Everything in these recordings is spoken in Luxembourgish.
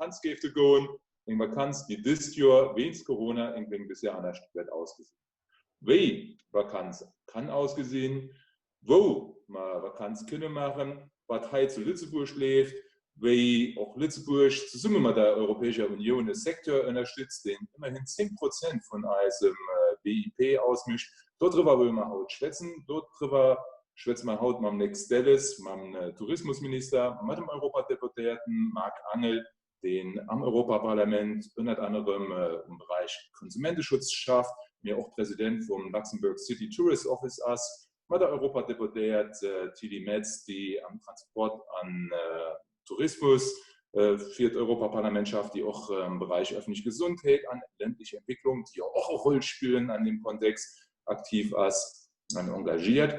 Vakanz géifte goen. Eng Vakanz, déi dëst Joer wéinst Corona eng kléng bëssi anescht wäert ausgesinn. Wéi Vakanz kann ausgesinn, wou mer Vakanz kënne maachen, wat hei zu Lëtzebuerg leeft, wéi och Lëtzebuerg zesumme mat der Europäescher Unioun e Secteur ënnerstützt, deen ëmmerhin 10 Prozent vun eisem BIP ausmécht, dodriwwer wëlle mer haut schwätzen. Dodriwwer schwätze mer haut mam Lex Delles, mam Tourismusminister, mat dem Europadeputéierten Marc Angel, deen am Europaparlament ënnert anerem um Beräich Konsumenteschutz schafft, mee och President vum Luxembourg City Tourist Office ass, mat der Europadeputéiert Tilly Metz, déi am Transport an Tourismus fir d'Europaparlament schafft, déi och am Beräich öffentlech Gesundheet an ländlech Entwécklung, déi jo och e Roll spillen an deem Kontext, aktiv ass an engagiert.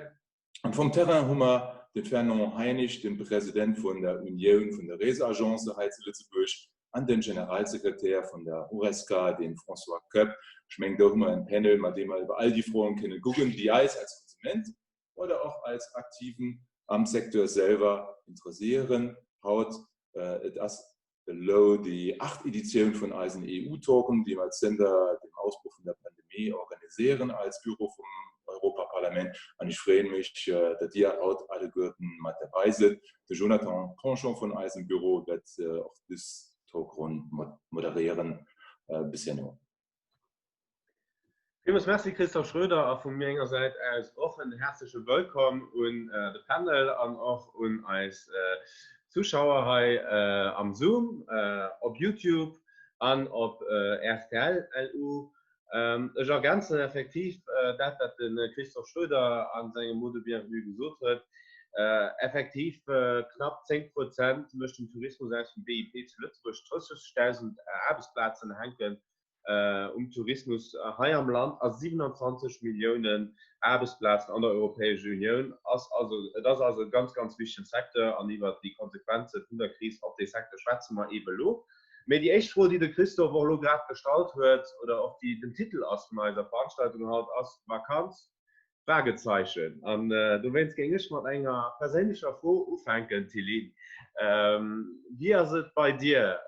An vum Terrain hu mer de Fernand Heinisch, de President vun der Unioun vun de Reesagencen hei zu Lëtzebuerg, an den Generalsekretär vun der Horesca, de François Koepp. Ech mengen, do hu mer en Panel, mat deem mer iwwer all déi Froen kënne kucken, déi eis als Konsument oder och als Aktiven am Secteur selwer interessieren haut. Et ass elo déi acht Editioun vun eisen EU-Talken, déi mer zënter dem Ausbroch vun der Pandemie organiséieren als Büro vum Europaparlament. An ech freeë mech, datt Dir haut alleguerten mat derbei sidd. De Jonathan Ponchon vun eisem Büro wäert och dës Talkronn moderéieren. Bis herno. Villmools Merci Christophe Schroeder a vu menger Säit aus och en häerzleche Wëllkomm un de Panel an och un eis Zuschauer hei am Zoom, op Youtube an op rtl LU. Ech ergänzen effektiv dat, wat de Christophe Schroeder a sengem Mot de bienvenue gesot huet. Effektiv knapp 10 Prozent mécht den Tourismus aus vum BIP zu Lëtzebuerg. 30.000 Aarbechtsplazen hänken um Tourismus hei am Land a 27 Milliounen Aarbechtsplazen an der Europäescher Unioun. Ass also, et ass also e ganz, ganz wichtegen Secteur an iwwert déi Konsequenze vun der Kris op dee Secteur schwätze mer eebe elo. Mee déi éischt Fro, déi de Christophe och elo grad gestallt huet oder och déi den Titel ass vun eiser Veranstaltung haut, ass Vakanz Fragezeichen. An dowéinst géing ech mat enger perséinlecher Fro ufänken, Tilly. Wéi ass et bei dir?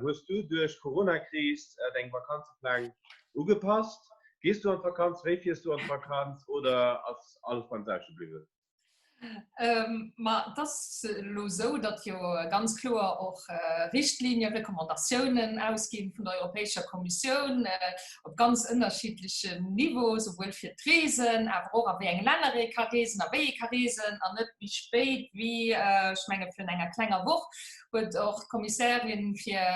Hues du duerch d'Corona-Kris deng Vakanzepläng ugepasst? Gees du an d'Vakanz? Wéi fiers du an d'Vakanz? Oder ass alles beim selwechte bliwwen? Ma et ass elo esou, datt jo ganz kloer och Richtlinien, Recommandatiounen ausginn vun der Europäescher Kommissioun op ganz ënnerschiddlechen Niveaue, souwuel fir d'Reesen, awer och a wéi enge Länner ee ka reesen a wéi ee ka reesen. An net méi spéit wéi, ech menge virun enger klenger Woch, huet och d'Kommissärin fir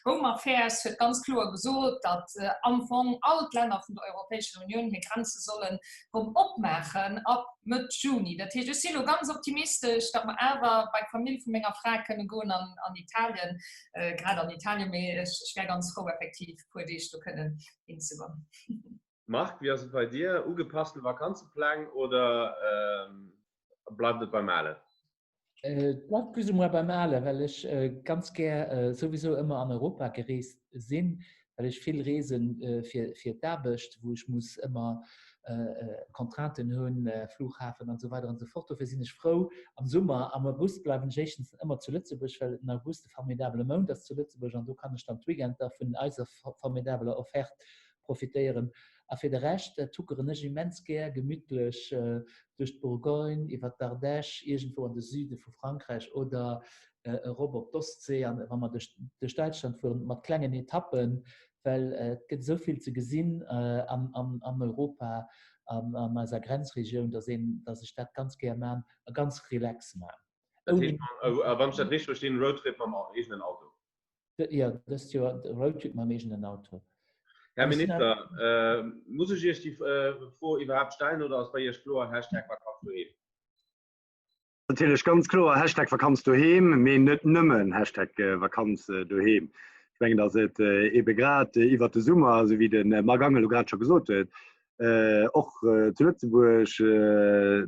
Home Affairs huet ganz kloer gesot, datt am Fong all d'Länner vun der Europäescher Unioun hir Grenze sollen rëm opmaachen ab Mëtt Juni. Dat heescht, ech si lo ganz optimistesch, datt mer awer bei d'Famill vu menger Fra kënne goen an an Italien, grad an Italien, mee ech wär ganz frou effektiv e puer Deeg do kënnen hinzegoen. Marc, wéi ass et bei dir? Ugepassten Vakanzepläng oder bleift et beim Alen? Et bleift plus ou moins beim Ale, well ech ganz gär souwisou ëmmer an Europa gereest sinn, well ech vill reese fir fir d'Aarbecht, wou ech muss ëmmer Contrainten hunn, Flughafen an esou weider an esou fort. Dofir sinn ech frou am Summer, am August bleiwen ech éischtens ëmmer zu Lëtzebuerg, well den August e formidabele Mount ass zu Lëtzebuerg an do kann ech dann d'Weekender vun eiser formidabeler Offerte profitéieren. A fir de Rescht tuckeren ech immens gär gemütlech duerch d'Bourgogne, iwwer d'Ardèche, iergendwou an de Süde vu Frankräich oder erop op d'Ostsee an wa mer duerch duerch Däitschland fueren, mat klengen Etappen, well et gëtt esou vill ze gesinn an an Europa an an eiser Grenzregioun, dass een, dass ech dat ganz gär man a ganz relax man. Dat heescht, wann ech dat richteg verstinn, Roadtrip mam eegenen Auto? Jo, dëst Joer Roadtrip mam eegenen Auto. Här Minister, muss ech Iech déi Fro iwwerhaapt stellen oder ass bei Iech kloer Hashtag Vakanz doheem? Natierlech ganz kloer Hashtag Vakanz doheem, mee net nëmmen Hashtag Vakanz doheem. Ech mengen, datt et eebe grad iwwert de Summer, esou wéi de Marc Angel elo grad scho gesot huet, och zu Lëtzebuerg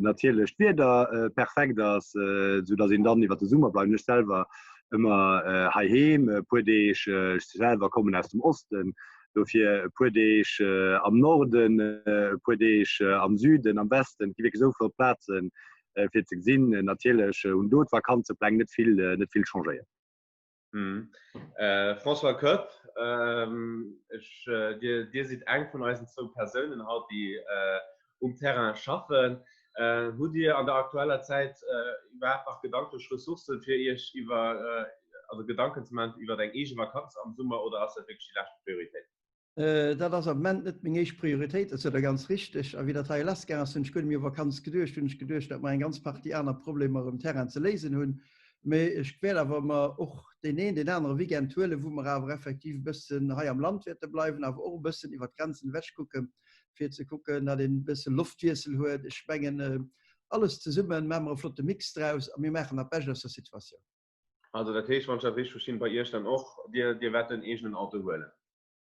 natierlech d'Wieder perfekt ass, esou datt een dann iwwer de Summer bleiwen ech selwer ëmmer heiheem e puer Deeg. Ech selwer kommen aus dem Osten, dofir e puer Deeg am Norden, e puer Deeg am Süden, am Westen. Et gi wierklech esou flott Plazen fir ze gesinn. Natierlech hunn do d'Vakanzepläng net vill, net vill changéiert. François Koepp, ech, Dir, Dir sidd eng vun eisen zwou Persounen haut, déi um Terrain schaffen. Hutt Dir an der aktueller Zäit iwwerhaapt nach gedanklech Ressourcen, fir Iech iwwer, also Gedanken ze maachen iwwer eng eege Vakanz am Summer, oder ass dat wierklech déi lescht Prioritéit? Dat ass am Moment net meng éischt Prioritéit, dat sot Der ganz richteg. A wéi dat hei lassgaang ass, hunn ech guer net méi u Vakanz geduecht, hunn ech geduecht, datt mer eng ganz Partie aner Problemer um Terrain ze léisen hunn. Mee ech wäert awer mer och deen een, deen anere Weekend huelen, wou mer awer effektiv e bëssen hei am Land wäerte bleiwen, awer och e bëssen iwwer d'Grenzen ewech kucken, fir ze kucken, datt een e bësse Loftwiessel huet. Ech mengen, alles zesumme maache mer e flotte Mix draus a mir maachen dat Bescht aus der Situatioun. Also dat heescht, wann ech dat richteg verstinn, bei Iech dann och, Dir, Dir wäert den eegenen Auto huelen?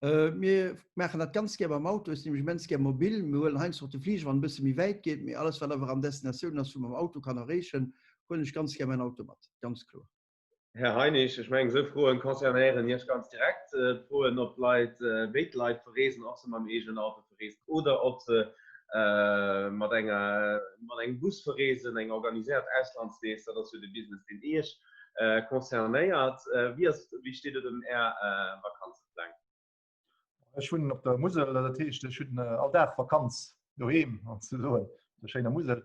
Mir maachen dat ganz gär mam Auto. Ech sinn nämlech immens gär mobil. Mir huelen heiansdo och de Fliger, wann e bësse méi wäit geet. Mee alles, wat awer an Destinatioun ass, wou ee mam Auto kann erreechen, huelen ech ganz gär mäin Auto mat, ganz kloer. Här Heinisch, ech mengen, esou Froen concernéieren Iech ganz direkt. D'Froen, ob d'Leit, wéi d'Leit verreesen, ob se mam eegenen Auto verreesen oder ob se mat enger, mat engem Bus verreesen, eng organiséiert Auslandsrees, dat ass jo de Business, deen Iech concernéiert. Wéi ass, wéi steet et ëm Är Vakanzepläng? Ech wunnen op der Musel, dat heescht, ech hunn all Dag Vakanz doheem, souzesoen, op der schéiner Musel.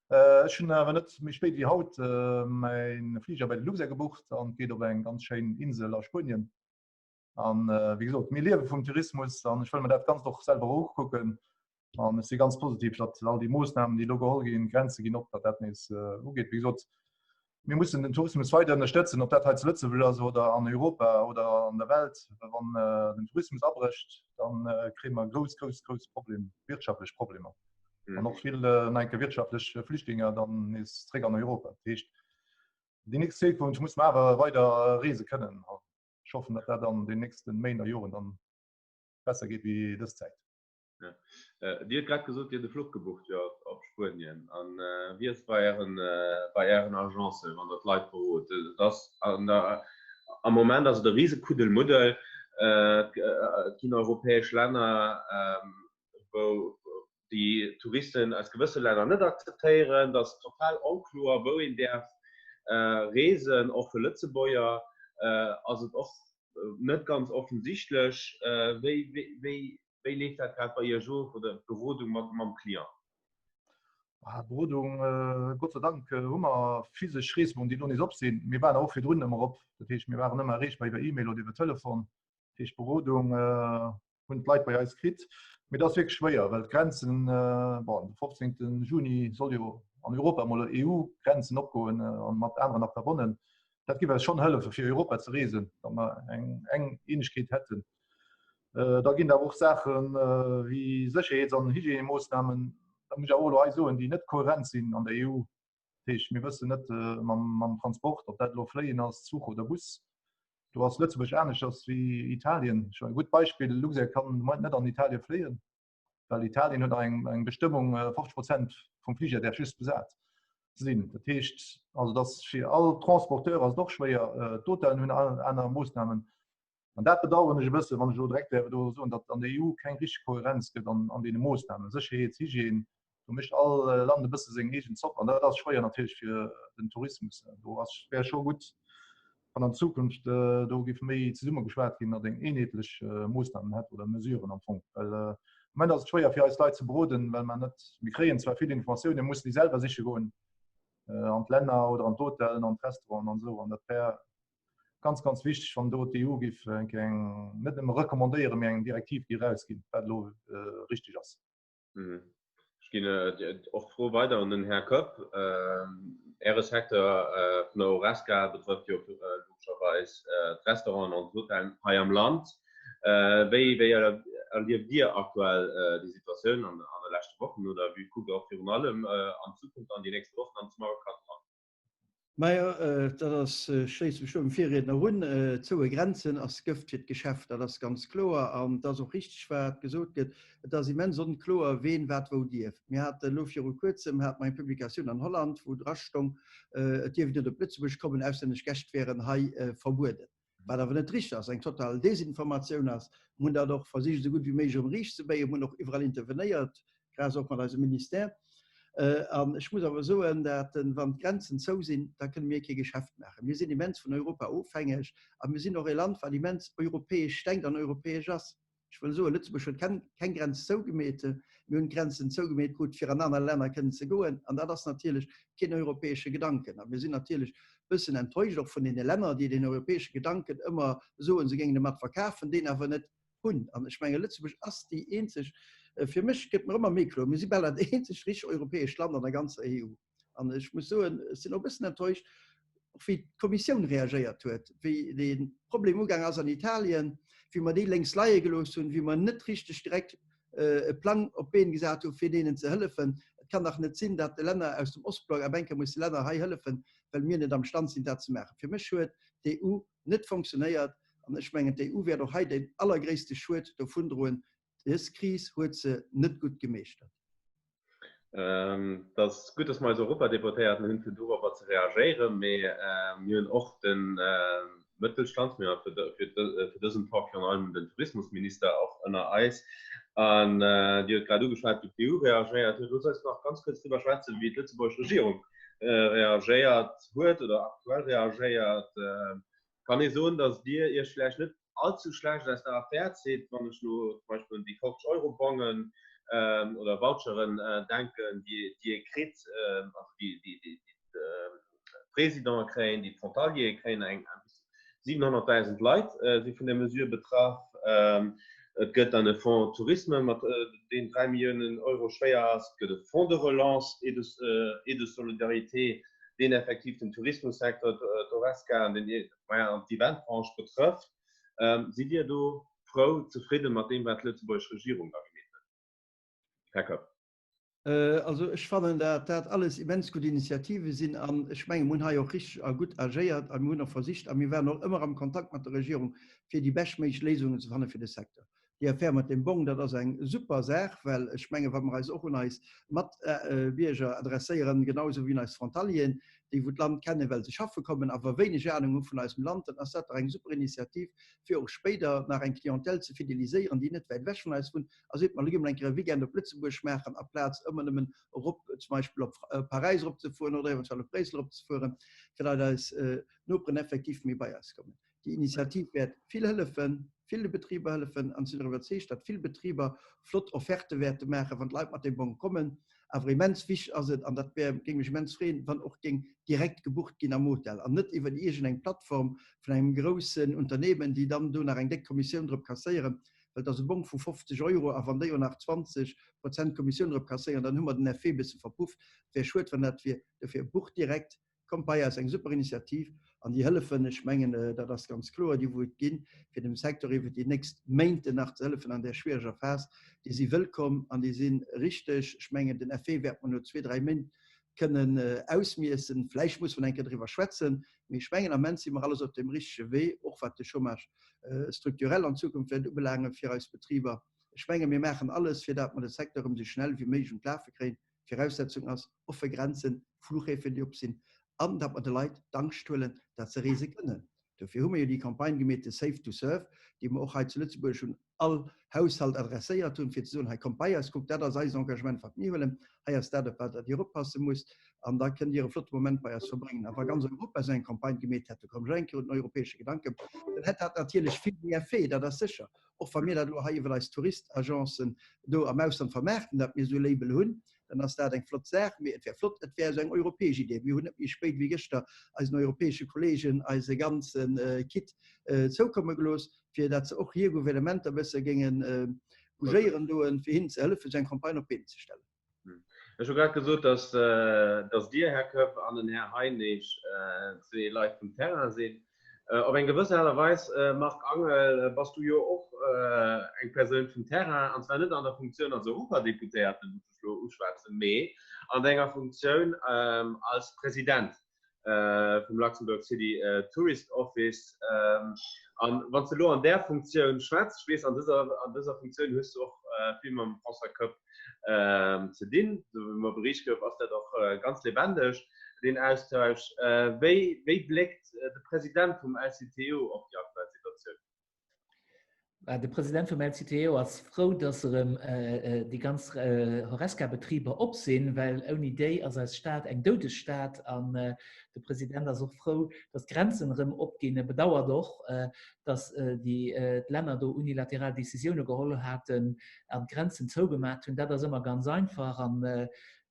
Ech hunn awer net méi spéit wéi haut mäin Fliger bei de Luxair gebucht an et geet op eng ganz schéin Insel a Spuenien. An wéi gesot, mir liewe vum Tourismus an ech wëll mer dat Ganzt och selwer ukucken. An ech si ganz positiv, datt all déi Moossnamen, déi elo geholl ginn, d'Grenze ginn op, datt dat nees ugeet. Wéi gesot, mir mussen den Tourismus weider ënnerstëtzen, ob dat hei zu Lëtzebuerg ass oder an Europa oder an der Welt. Wann den Tourismus abrécht, da kréie mer grouss, grouss, grouss Problem, wirtschaftlech Problemer an och vill nach eng Kéier wirtschaftlech Flüchtlinge dann nees zréck an Europa. Dat heescht, déi nächst Zukunft muss mer awer weider reese kënnen. Ech hoffen, datt dat an den nächste Méint a Joren dann besser geet wéi dës Zäit. Ja. Dir hutt grad gesot, Dir hutt e Fluch gebucht jo op Spuenien. An wéi ass et bei Ären, bei Ären Agencen, wann Der d'Leit berot? Et ass an der, am Moment ass et e rise Kuddelmuddel. Et ginn europäesch Länner, wou déi Touristen aus gewësse Länner net akzeptéieren. Et ass total onkloer, wou een däerf reesen. Och fir Lëtzebuerger ass et och net ganz offensichtlech. Wéi, wéi, wéi leeft dat grad bei Iech of oder d'Berodung mat, mam Client? Berodung, Gott sei Dank hu mer physesch Reesbüroen, déi elo nees op sinn. Mir waren och virdrun ëmmer op. Dat heescht, mir waren ëmmer erreechbar iwwer E-Mail oder iwwer Telefon. Dat heescht, Berodung hunn d'Leit bei eis kritt. Mee dat ass wierklech schwéier, well d'Grenzen, bon, de 15. Juni soll jo an Europa emol EU-Grenzen opgoen an mat aneren nach verbonnen. Dat géif eis schonn hëllefe fir Europa ze reesen, datt mer eng eng Eenegkeet hätten. Da ginn et awer och Saache wéi Sécherheets an Hygiènemoossnamen, dat muss ech awer och elo hei soen, déi net kohärent sinn an der EU. Dat heescht, mir wëssen net mam Transport, ob dat elo Fléien ass, Zuch oder Bus. Do ass Lëtzebuerg aneschters wéi Italien. Ech e gutt Beispill, Luxair kann de Moment net an Italien fléien, well Italien huet nach eng, eng Bestëmmung, 50 Prozent vum Fliger däerf just besat sinn. Dat heescht also, dass fir all Transporteur ass et och schwéier. D'Hotellen hunn aner Moossnamen. An dat bedauern ech e bëssen, wann ech elo direkt däerf do soen, datt an der EU keng richteg Kohärenz gëtt an, an deene Moossnamen. Sécherheets-, Hygiène, do mécht all Land e bësse seng eegen Zopp an dat ass schwéier natierlech fir den Tourismus. Do ass, wär scho gutt, wann an Zukunft do géif méi zesummegeschwat ginn, datt een eenheetlech Moossnamen hätt oder Mesuren am Fong. Well am Moment ass et schwéier fir eis Leit ze beroden, well mer net, mir kréien zwar vill Informatiounen, mussen déi selwer siche goen an d'Länner oder an d'Hotellen, an d'Restauranten an esou an dat wär Ganz, ganz wichteg, wann do d'EU géif eng Kéier eng, net nëmme recommandéieren, mee eng Direktiv géif erausginn, wat elo richteg ass. Ech ginn och d'Fro weider un den Här Koepp. Äre Secteur vun der Horesca betrëfft jo logescherweis d'Restauranten an d'Hotellen hei am Land. Wéi erlieft Dir aktuell déi Situatioun an de leschte Wochen oder wéi kuckt Der och virun allem an d'Zukunft an déi nächst Wochen an d'Summervakanz eran? Majo, dat ass, ech schléisse mech do dem Virriedner un, zoue Grenzen ass Gëft fir d'Geschäft, dat ass ganz kloer. An et ass och richteg, wat gesot gëtt, et ass immens onkloer, ween wat wou dierf. Mir hate elo viru Kuerzem hate mer eng Publikatioun an Holland, wou drastong, et dierft net op Lëtzebuerg kommen, auslännesch Gäscht wären hei verbueden. Wat awer net richteg ass, eng total Desinformatioun ass. Mir hunn dat och versicht, esou gutt wéi méiglech erëm riichtzebéien, hunn och iwwerall intervenéiert, grâce och mat eisem Ministère. An ech muss awer soen, dat wann d'Grenzen zou sinn, da kënne mir kee Geschäft maachen. Mir sinn immens vun Europa ofhängeg a mir sinn och e Land, wat immens europäesch denkt an europäesch ass. Ech wëll soen, Lëtzebuerg huet keng Grenz zougemeet. Mir hunn d'Grenzen zougemeet krut, fir an aner Länner kënnen ze goen. An dat ass natierlech keen europäesche Gedanken. A mir sinn natierlech e bëssen enttäuscht och vun deene Länner, déi deen europäesche Gedanken ëmmer soen, se géingen e mat verkafen, deen awer net hunn. An ech menge Lëtzebuerg ass déi eenzeg, fir mech gëtt mer ëmmer méi kloer, mir si bal dat eenzegt richteg europäescht Land an der ganzer EU. An ech muss soen, ech sinn och e bëssen enttäuscht, och wéi d'Kommissioun reagéiert huet, wéi dee Problem ugaang ass an Italien, wéi mer déi lénks leie gelooss hunn, wéi mer net richteg direkt e Plang op d'Been gesat hu fir deenen ze hëllefen. Et kann dach net sinn, datt de Länner aus dem Ostblock ab eng Kéier musse Länner hei hëllefen, well mir net am Stand sinn dat ze maachen. Fir mech huet d'EU net fonctionnéiert an ech mengen d'EU wäert och hei deen allergréisste Schued dovundroen. Dës Kris huet se net gutt gemeeschtert. Et ass gutt, datt mer eis Europadeputéierten hunn, fir dorobber ze reagéieren, mee mir hunn och de Mëttelstand, mir hu fir dësen Talk virun allem den Tourismusminister och ënner eis an Dir hutt grad ugeschwat, wéi d'EU reagéiert huet. Loosst eis nach ganz kuerz driwwer schwätzen, wéi d'lëtzebuergesch Regierung reagéiert huet oder aktuell reagéiert. Kann ee soen, datt Dir Iech vläicht net allze schlecht aus der Affär zitt, wann ech elo zum Beispill un déi 50 Euro Bongen oder Voucheren denken, déi ee kritt, also déi d'Résidente kréien, déi d'Frontaliere kréien, eng 700.000 Leit si vun där Mesure betraff. Et gëtt dann e Fonds Tourisme, mat deen 3 Milliounen Euro schwéier ass. Et gëtt e Fonds de relance et de solidarité, deen effektiv den Tourismussecteur, d'Horesca an d'Eventbranche betrëfft. Sidd Dir do frou, zefridde mat deem, wat d'lëtzebuergesch Regierung da gemeet huet, Här Koepp? Also ech fannen, dat dat alles immens gutt Initiative sinn an ech menge mir hunn hei och richteg a gutt agéiert a mir hunn och versicht a mir waren och ëmmer am Kontakt mat der Regierung, fir déi beschtméiglech Léisungen ze fanne fir de Secteur. Déi Affär mat deem Bong, dat ass eng super Saach, well ech menge wa mer eis och un eis Matbierger adresséieren, genau esou wéi un eis Frontalieren, déi wou d'Land kennen, well se schaffe kommen, awer wéineg Ahnung hu vun eisem Land, dann ass dat dach eng super Initiativ, fir och spéider nach eng Clientèle ze fideliséieren, déi net wäit ewech vun eis wunnt a seet, ma lo gi mer eng Kéier e Weekend op Lëtzebuerg maachen, aplaz ëmmer nëmmen erop zum Beispill op Paräis eropzefueren oder eventuell op Bréissel eropzefueren, fir datt eis Noperen effektiv méi bei eis kommen. Déi Initiativ wäert vill hëllefen, vill de Betriber hëllefen an ech sinn och iwwerzeegt, datt vill Betriber flott Offerte wäerte maachen, wann d'Leit mat deem Bong kommen. Awer immens wichteg ass et, an dat wär, géing mech immens freeën, wann och géing direkt gebucht ginn am Hotel an net iwwer iergendeng Plattform vun engem groussen Unternehmen, déi dann do nach eng déck Kommissioun drop kasséieren, well et ass e Bong vu 50 Euro a wann déi och nach 20 Prozent Kommissioun drop kasséieren, dann hu mer den Effet e bësse verpufft. Et wär schued, wann dat wier. Dofir bucht direkt, kommt bei eis, eng super Initiativ an déi hëllefen, ech mengen, dat ass ganz kloer, déi wou et ginn, fir dem Secteur iwwert déi nächst Méinten nach ze hëllefen an där schwiereger Phas, déi si wëllkomm an déi si richteg. Ech mengen, den Effet wäerte mer no zwee, dräi Méint kënnen ausmiessen. Vläicht muss mer eng Kéier driwwer schwätzen, mee ech mengen, am Ament si mer alles op deem richtege Wee, och wat de Chômage structurel an Zukunft wäert ubelaangen fir eis Betriber. Ech menge mir maachen alles, fir dat mer de Secteur erëm esou schnell wéi méiglech un d'Lafe kréien. Viraussetzung ass offe Grenzen, Fluchhäfen, déi op sinn, an datt mer de Leit d'Angscht huelen, datt se reese kënnen. Dofir hu mer jo déi Campagne gemeet, de Safe to Serve, déi mer och hei zu Lëtzebuerg un all Haushalt adresséiert hunn, fir ze soen, hei kommt bei eis, kuckt, dat ass eisen Engagement, wat mir huelen, hei ass dat, op wat Der oppasse musst, an da kënnt Dir e flotte Moment bei eis verbréngen. A wa ganz Europa esou eng Campagne gemeet hätt, do koum ech och eng Kéier un den europäesche Gedanken, dann hätt dat natierlech vill méi Effet, dat ass sécher, och wa mir dat elo hei iwwer eis Touristagencen do am Ausland vermaarten, datt mir esou e Label hunn, dann ass dat eng flott Saach, mee et wär flott, et wär esou eng europäesch Idee. Mir hunn net méi spéit wéi gëschter eisen europäesche Kollegen eise ganze Kit zoukomme gelooss, fir datt se och hir Gouvernementer e bësse géinge bougéieren doen, fir hinnen ze hëllefen, esou eng Campagne op d'Been ze stellen. Ech hu grad gesot, datt, datt Dir, Här Koepp, an den Här Heinisch zwee Leit vum Terrain sinn. Op eng gewëss Aart a Weis, Marc Angel, bass du jo och eng Persoun vum Terrain, an zwar net an der Funktioun als Europadeputéierten, wou ech dech elo uschwätzen, mee an denger Funktioun als President vum Luxembourg City Tourist Office. An wann s de elo an där Funktioun schwätz, ech weess, an dëser, an dëser Funktioun hues du och vill mam François Koepp ze dinn, esou wéi mer beriicht gouf, ass dat och ganz lebendeg, deen Austausch. Wéi, wéi bléckt de President vum LCTO op déi aktuell Situatioun? De President vum LCTO ass frou, datt erëm déi ganz Horesca-Betriber op sinn, well ouni déi ass eis Stad eng doudeg Stad. An de President ass och frou, datt d'Grenzen erëm opginn. E bedauert och, datt déi d'Länner do unilateral Decisioune geholl haten an d'Grenzen zougemat hunn. Dat ass ëmmer ganz einfach. An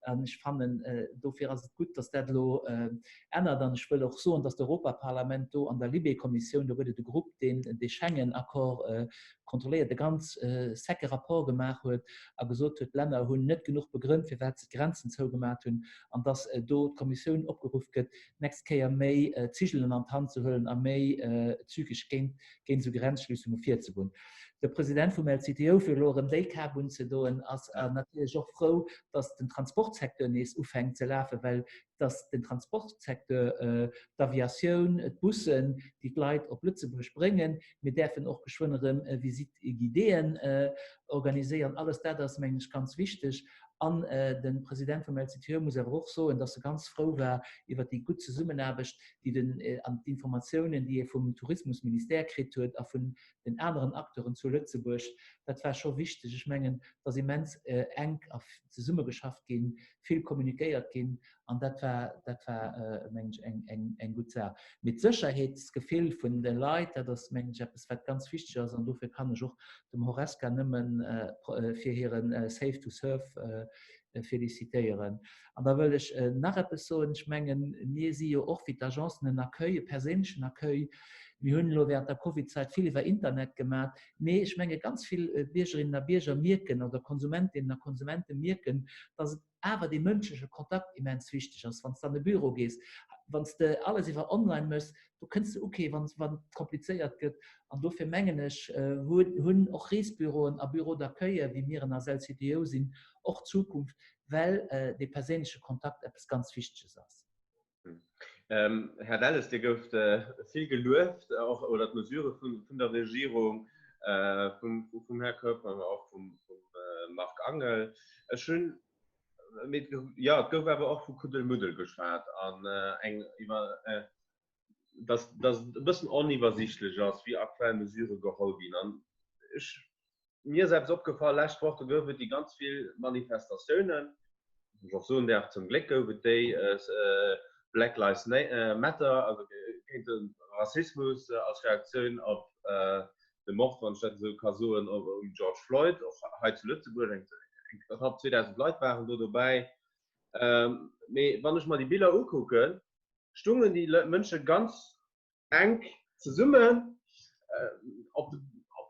An ech fannen, dofir ass et gutt, dass dat elo ännert. An ech wëll och soen, dass d'Europaparlament do an der Libe-Kommissioun, do gëtt et e Grupp, deen dee Schengen-Accord kontrolléiert, e ganz secke Rapport gemaach huet a gesot huet, d'Länner hunn net genuch begrënnt, firwat se d'Grenzen zougemat hunn, an dass do d'Kommissioun opgeruff gëtt, d'nächst Kéier méi Zigelen an d'Hand ze huelen a méi zügeg géint géint esou Grenzschliessunge virzegoen. De President vum LCTO, fir elo erëm déi Kap unzedoen, ass natierlech och frou, datt den Transportsecteur nees ufänkt ze lafen, well datt den Transportsecteur, d'Aviatioun, d'Bussen, déi d'Leit op Lëtzebuerg bréngen, mir däerfen och geschwënn erëm Visites guidéeën organiséieren, alles dat ass, mengen ech, ganz wichteg. An de President vum LCTO muss awer och soen, datt e ganz frou war iwwert déi gutt Zesummenaarbecht, déi den, an d'Informatiounen, déi ee vum Tourismusministère kritt huet a vun den aneren Acteuren zu Lëtzebuerg. Dat war scho wichteg. Ech mengen, et ass immens enk a zesummegeschafft ginn, vill kommunikéiert ginn an dat war, dat war, mengen ech, eng, eng, eng gutt Saach. Mee d'Sécherheetsgefill vun de Leit, dat ass, mengen ech, eppes, wat ganz wichteg ass an dofir kann ech och dem Horesca nëmme fir hire Safe to Serve félicitéieren. An da wëll ech nach eppes soen. Ech mengen, mir si jo och wéi d'Agencen en Accueil, e perséinlechen Accueil. Mir hunn elo während der Covidzäit vill iwwer Internet gemaach, mee ech menge ganz vill Biergerinnen a Bierger mierken oder Konsumentinnen a Konsumente mierken, dass et awer dee mënschleche Kontakt immens wichteg ass. Wann s de an e Büro gees, wann s de alles iwwer online méchs, do kënns de ok, wann et komplizéiert gëtt. An dofir mengen ech, hunn och Reesbüroen a Bureaux d'accueille, wéi mir en als LCTO sinn, och Zukunft, well dee perséinleche Kontakt eppes ganz Wichteges ass. Här Delles, Dir gouft vill gelueft, och oder d'Mesurë vun der Regierung, vum Här Koepp an och vum Marc Angel. Ech hunn, mee jo, et gouf awer och vu Kuddelmuddel geschwat an eng iwwer, dass dass et e bëssen oniwwersiichtlech ass, wéi aktuell Mesurë geholl ginn. An ech Mir ass eppes opgefall, Lescht Woch, do gouf et déi ganz vill Manifestatiounen, wou ech och soen däerf, zum Gléck gouf et déi, Black Lives Matter, also géint de Rassismus als Reaktioun op de Mord, wann ech dat esou ka soen, um George Floyd, och hei zu Lëtzebuerg, eng knapp 2.000 Leit waren do dobäi. Mee wann ech mer déi Biller ukucken, stungen déi Mënsche ganz enk zesummen. Op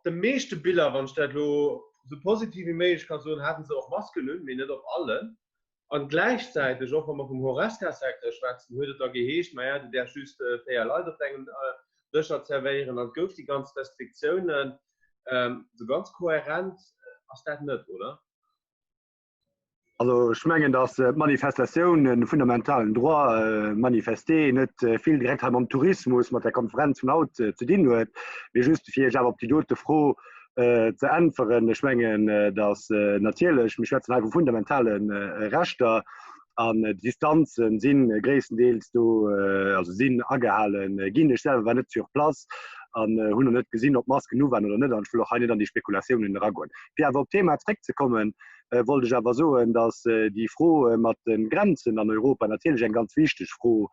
de meeschte Biller, wann ech dat elo esou positiv wéi méiglech ka soen, haten se och Masken un, mee net op allen. An gläichzäiteg, och wa mer vum Horesca-Secteur schwätzen, huet et da geheescht, maja, du däerfs just 4 Leit op dengem Dëscher zerwéieren an et gouf déi ganz Restriktiounen. Esou ganz kohärent ass dat net, oder? Also ech mengen, datt d'Manifestatioun e fundamentalen Droit manifesté net vill direkt hei mam Tourismus, mat der Konferenz vun haut ze dinn huet. Mee just fir Iech awer op déi dote Fro ze äntweren, Ech mengen, datt natierlech, mir schwätzen hei vu fundamentale Rechter an d'Distanze si gréisstendeels do, also sinn agehale ginn. Ech selwer war net sur place an hunn och net gesinn, ob d'Masken u waren oder net an ech wëll och hei net an déi Spekulatiounen eragoen. Fir awer op d'Thema zréckzekommen, wollt ech awer soen, datt déi Fro mat de Grenzen an Europa natierlech eng ganz wichteg Fro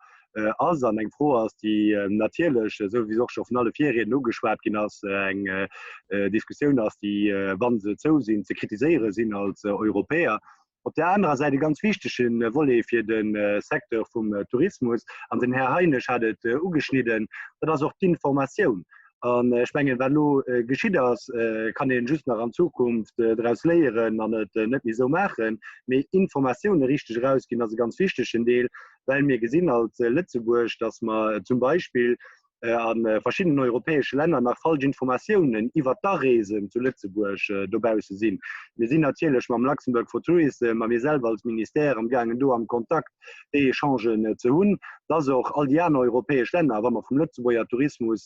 ass an eng Fro ass, déi natierlech, esou wéi se och scho vun alle Virriedner ugeschwat ginn ass, eng Diskussioun ass, déi, wa se zou sinn, ze kritiséiere sinn als Europäer. Op där anerer Säit e ganz wichtege Volet fir de Secteur vum Tourismus, an den Här Heinisch hat et ugeschnidden, dat ass och d'Informatioun. An ech mengen, wat elo geschitt ass, kann ee just nach an Zukunft draus léieren an et net méi esou maachen. Mee Informatioune richteg erausginn ass e ganz wichtegen Deel, well mir gesinn als Lëtzebuerg, datt mer zum Beispill a verschiddenen europäesche Länner nach falsch Informatiounen iwwert d'Areesen zu Lëtzebuerg dobausse sinn. Mir sinn natierlech mam Luxembourg for Tourism a mir selwer als Ministère amgaangen do am Kontakt déi Echangen ze hunn, dass och all déi aner europäesch Länner, wa mer vum Lëtzebuerger Tourismus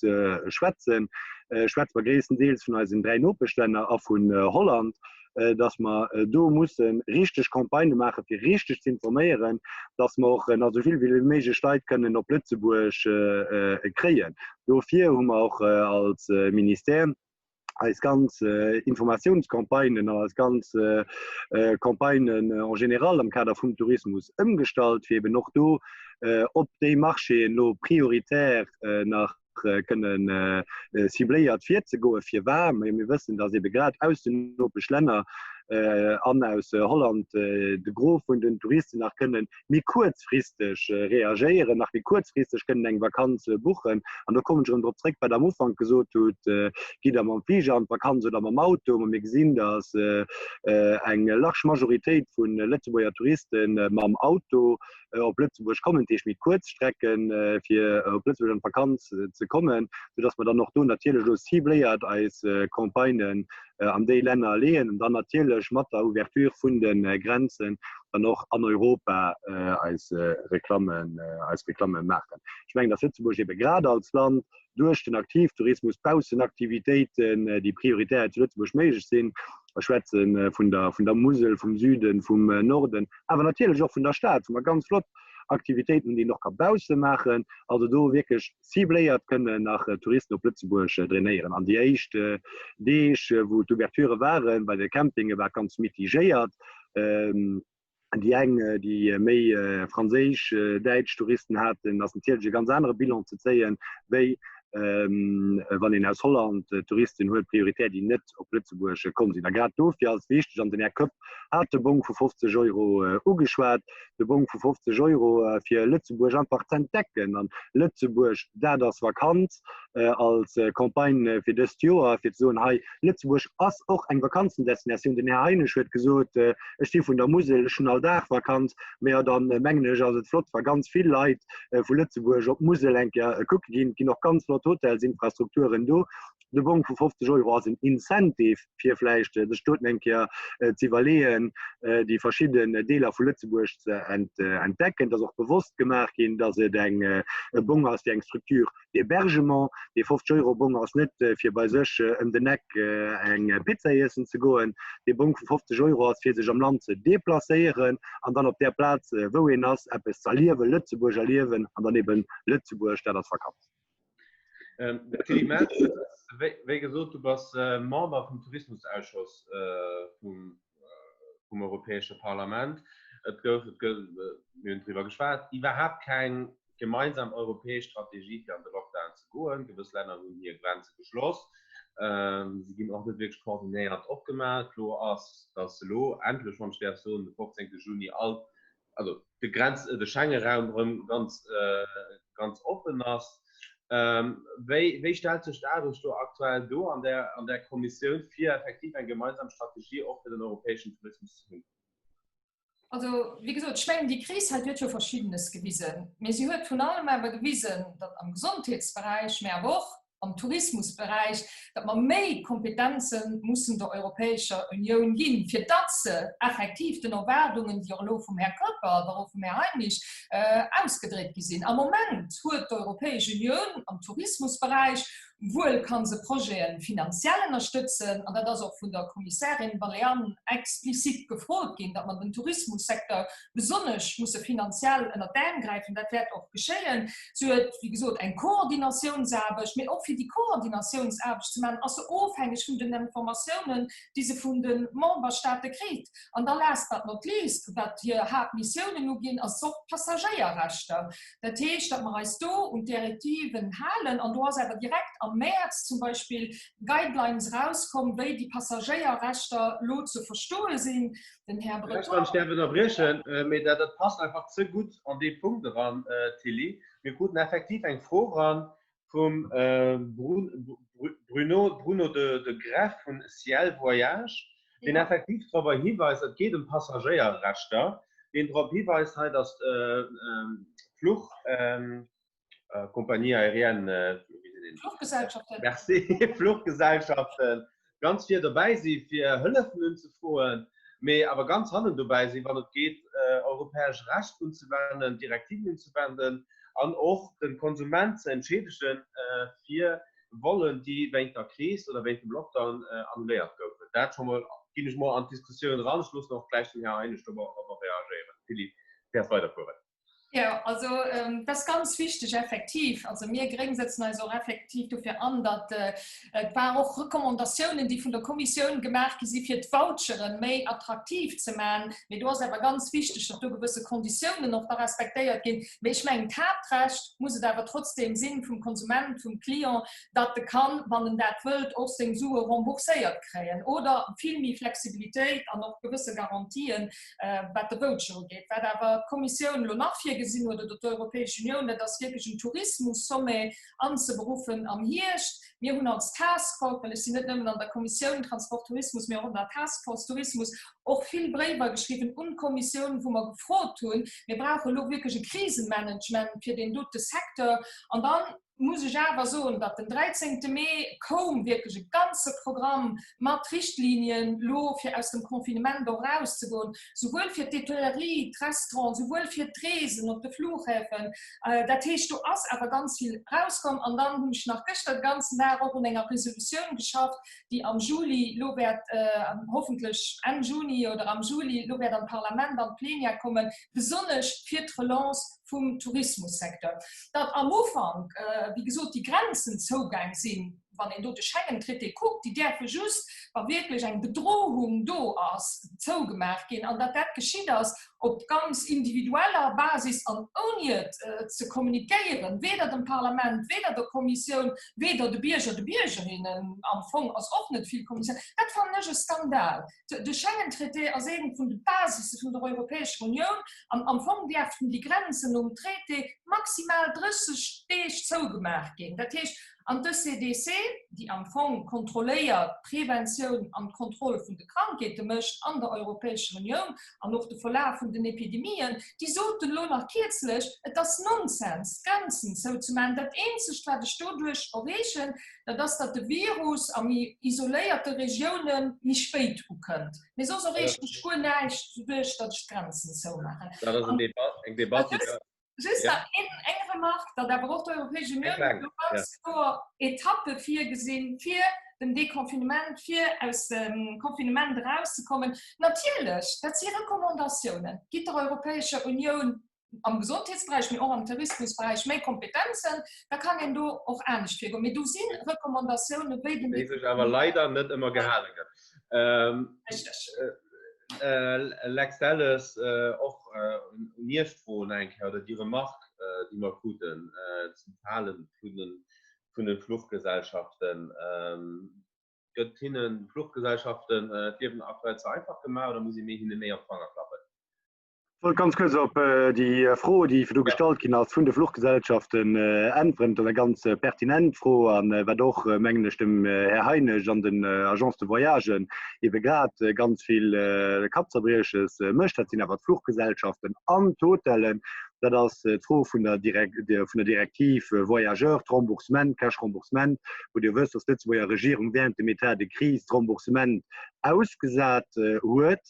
schwätzen, schwätze mer gréisstendeels vun eisen 3 Nopeschlänner a vun Holland, dass mer do musse richteg Campagnë maachen, fir richteg ze informéieren, dass mer och nach esou vill wéi méiglech Leit kënnen op Lëtzebuerg kréien. Dofir hu mer och als Ministère. Eis ganz Informatiounscampagnen an eis ganz Campagnen en général am Kader vum Tourismus ëmgestallt, fir eben och do op déi Marchéen elo prioritär nach kënnen cibléiert virzegoen. Firwat? Majo, mir wëssen, dass ebe grad aus den Nopeschlänner an aus Holland de Gros vun den Touristen nach kënnen méi kuerzfristeg reagéieren, nach méi kuerzfristeg kënnen eng Vakanz buchen. An do kommen ech erëm drop zréck, wat Der am Ufank gesot hutt, Gitt Der mam Fliger an d'Vakanz oder mam Auto? Ma mir gesinn, datt eng large Majoritéit vu Lëtzebuerger Touriste mam Auto op Lëtzebuerg kommen, dat heescht méi kuerz Strecken, fir op Lëtzebuerg an d'Vakanz ze kommen, soudatt mer dann och do natierlech elo cibléiert eis Campagnen an déi Länner leeën an dann natierlech mat der Ouverture vun de Grenzen dann och an Europa eis Reklammen, eis Reklamme maachen. Ech mengen, dass Lëtzebuerg ebe grad als Land duerch den Aktivtourismus, d'Baussenaktivitéiten, déi prioritär hei zu Lëtzebuerg méiglech sinn, ech schwätze vun der, vun der Musel, vum Süden, vum Norden, awer natierlech och vun der Stad, wou mer ganz flott Aktivitéiten hunn, déi een och ka bausse maachen, also do wierklech cibléiert kënnen nach Touristen op Lëtzebuerg drainéieren. An déi éischt Deeg, wou d'Ouverturë waren, bei de Campinge war et ganz mitigéiert. Déi eng, déi méi franséisch, däitsch Touristen haten, ass natierlech e ganz anere Bilan ze zéien, wéi wann een aus Holland Touristen huet, prioritär, déi net op Lëtzebuerg komm sinn. A grad dofir ass wichteg, an den Här Koepp hat de Bong vu 50 Euro ugeschwat, de Bong vu 50 Euro fir Lëtzebuerg einfach z'entdecken. An Lëtzebuerg, dat ass Vakanz als Campagne fir dëst Joer, fir ze soen, hei, Lëtzebuerg ass och eng Vakanzendestinatioun. Den Här Heinisch huet gesot, ech si vun der Musel, ech hunn all Dag Vakanz. Mä jo, dann mengen ech, ass et flott, wa ganz vill Leit vu Lëtzebuerg op d'Musel eng Kéier kucke ginn. Et ginn och ganz flott Hotelsinfrastrukturen do. De Bong vu 50 Euro ass en Incentive, fir vläicht sech doten eng Kéier ze iwwerleeën, déi verschidden Deeler vu Lëtzebuerg ze entdecken. Et ass och bewosst gemaach ginn, datt et eng e Bong ass fir eng Structure d'hébergement. Dee 50 Euro Bong ass net fir bei sech ëm den Eck eng Pizza iessen ze goen. Dee Bong vu 50 Euro ass fir sech am Land ze deplacéieren an dann op där Plaz wou een ass eppes z'erliewen, Lëtzebuerg erliewen an dann eben Lëtzebuerg, dat ass Vakanz. Tilly Metz, wéi gesot, du bass Member vum Tourismusausschoss vum Europäesche Parlament. Et gouf, et gëtt, mir hunn driwwer geschwat, iwwerhaapt keng gemeinsam europäesch Strategie, fir an de Lockdown ze goen. Gewëss Länner hunn hir Grenze geschloss. Si ginn och net wierklech koordinéiert opgemaach. Kloer ass, datt elo endlech, wann ech däerf soen, de 15. Juni all also de Grenz, de Schengenraum erëm ganz, ganz oppen ass. Wéi, wéi stellt sech d'Aarbecht do aktuell do an där, an där Kommissioun, fir effektiv eng gemeinsam Strategie och fir den europäeschen Tourismus ze hunn? Also, wéi gesot, ech mengen, déi Kris hei huet jo Verschiddenes gewisen. Mee si huet vun allem awer gewisen, datt am Gesondheetsberäich, mä awer och am Tourismusberäich, datt mer méi Kompetenze mussen der Europäescher Unioun ginn, fir datt se effektiv den Erwaardungen, déi och elo vum Här Koeppe an och vum Här Heinisch ausgedréckt gi sinn. Am Moment huet d'Europäesch Unioun am Tourismusberäich, wuel ka se Projete finanziell ënnerstëtzen, an dat ass och vun der Kommissärin Vălean explizit gefrot ginn, datt mer den Tourismussecteur besonnesch musse finanziell ënnert d'Äerm gräifen. Dat wäert och geschéien. Si huet, wéi gesot, eng Koordinatiounsaarbecht, mee och fir déi Koordinatiounsaarbecht ze maachen, ass se ofhängeg vun den Informatiounen, déi se vun de Memberstaate kritt. An da last but not least, wat hir Haaptmissiounen uginn, ass et och d'Passagéierrechter. Dat heescht, datt mer eis do un d'Direktiven halen. An do ass awer direkt am Mäerz zum Beispill Guidelines erauskomm, wéi déi Passagéierrechter elo ze verstoe sinn. Den Här Breton. Ech wann ech däerf ënnerbriechen, mee dat dat passt einfach ze gutt an dee Punkt eran, Tilly. Mir kruten effektiv eng Fro eran vum Bruno, Bruno de de Greff vun Ciel Voyage, deen effektiv dorobber hiweist, et geet ëm d'Passagéierrechter, deen drop hiweist hei, datt d'Fluch, Compagnie aérienne, Fluchgesellschaften. Merci, Fluchgesellschaften ganz vir dobäi si fir Hëllefen unzefroen, mee awer ganz hannen dobäi sinn, wann et geet europäesch Recht unzewenden, Direktiven unzewenden an och de Konsument ze entscheedegen fir Vollen, déi wéint der Kris oder wéint dem Lockdown annuléiert goufen. Dat scho mol ginn ech mol an d'Diskussioun eran. Ech loossen och gläich den Här Heinisch dorobber reagéieren. Philippe, däerfs weiderfueren. Jo, also dat ass ganz wichteg, effektiv. Also mir Gréng setzen eis och effektiv dofir an, datt et war och Recommandatiounen, déi vun der Kommissioun gemaach gi si fir d'Voucheren méi attraktiv ze maachen. Mee do ass awer ganz wichteg, datt do gewësse Konditiounen och da respektéiert ginn. Mee ech mengen, d'Haaptrecht muss et awer trotzdeem sinn vum Konsument, vum Client, datt e kann, wann en dat wëllt, och seng Sue rembourséiert kréien oder vill méi Flexibilitéit an och gewësse Garantien, wat de Voucher ugeet. Wat awer d'Kommissioun elo nach virgesinn huet, oder d'Europäesch Unioun, dat ass wierklech en Tourismus-Sommet anzeberuffen am Hierscht. Mir hunn als Task Force, well ech sinn net nëmmen an der Kommissioun Transport Tourismus, mee och an der Task Force Tourismus, och vill Bréiwer geschriwwen un d'Kommissioun, wou mer gefrot hunn, mir brauche elo wierklech e Krisenmanagement fir deen dote Secteur. An dann muss ech awer soen, datt den 13. Mee koum wierklech e ganze Programm mat Richtlinien lo fir aus dem Confinement och erauszegoen, souwuel fir d'Hôtellerie, d'Restauranten, souwuel fir d'Reesen op de Flughäfen. Dat heescht, do ass awer ganz vill erauskomm. An dann hunn ech nach gëschter de ganzen Dag och un enger Resolutioun geschafft, déi am Juli lo wäert, hoffentlech Enn Juni oder am Juli lo wäert an d'Parlament, an d'Plenière kommen, besonnesch fir d'Relance vum Tourismussecteur, datt am Ufank, wéi gesot, déi Grenzen zougaang sinn, wann een do de Schengen-Traité kuckt, déi däerfe just, wa wierklech eng Bedrohung do ass, zougemaach ginn, an datt dat geschitt ass op ganz individueller Basis an ouni et ze kommunikéieren, weder dem Parlament, weder der Kommissioun, weder de Bierger, de Biergerinnen, am Fong ass och net vill kommuniziert, dat fannen ech e Skandal. De Schengen-Traité ass eent vun de Basisse vun der Europäescher Unioun an am Fong däerften déi Grenzen nom Traité maximal 30 Deeg zougemaach ginn. Dat heescht, an d'ECDC, déi am Fong kontrolléiert d'Preventioun an d'Kontroll vun de Krankheete mécht an der Europäescher Unioun an och de Verlaf vun den Epidemien, déi soten elo nach kierzlech, et ass Nonsens, d'Grenzen zouzemaachen. Dat eenzegt, wat ech doduerch erreechen, dat ass, datt de Virus a méi isoléierte Regioune méi spéit ukënnt. Mee soss erreechen ech guer näischt doduerch, datt ech d'Grenzen zoumaachen. Dat ass eng Debatt, déi. Just nach eng Remarque, datt awer och d'Europäesch Unioun huet elo ganz kloer Etappe virgesinn, fir den Deconfinement, fir aus dem Confinement erauszekommen. Natierlech, dat si Recommandatiounen, gitt der Europäescher Unioun am Gesondheetsberäich, mee och am Tourismusberäich méi Kompetenzen, da kann een do och anescht virgoen. Mee do si Recommandatiounen, wéi den. Déi sech awer leider net ëmmer gehale gëtt. Richteg. Lex Delles, och un Iech d'Fro nach eng Kéier, oder déi Remarque, déi mer kruten zum Verhale vun de Fluchgesellschaften. Gëtt hinnen, de Fluchgesellschaften, d'Liewen aktuell ze einfach gemaach oder muss ee méi hinne méi op d'Fanger klappen? Ech wollt ganz kuerz op déi Fro, déi virdu gestallt ginn ass, vun de Fluchgesellschaften äntweren. Dat ass eng ganz pertinent Fro an wat och, mengen ech, dem Här Heinisch an den Agences de voyagen ebe grad ganz vill Kappzerbrieches mécht. Dat sinn awer d'Fluchgesellschaften an d'Hotellen. Dat ass d'Fro vun der Direktiv Voyageurs, d'Remboursement, Cash-Remboursement, wou Dir wësst, dass d'Lëtzebuerger Regierung während dem État de crise d'Remboursement ausgesat huet.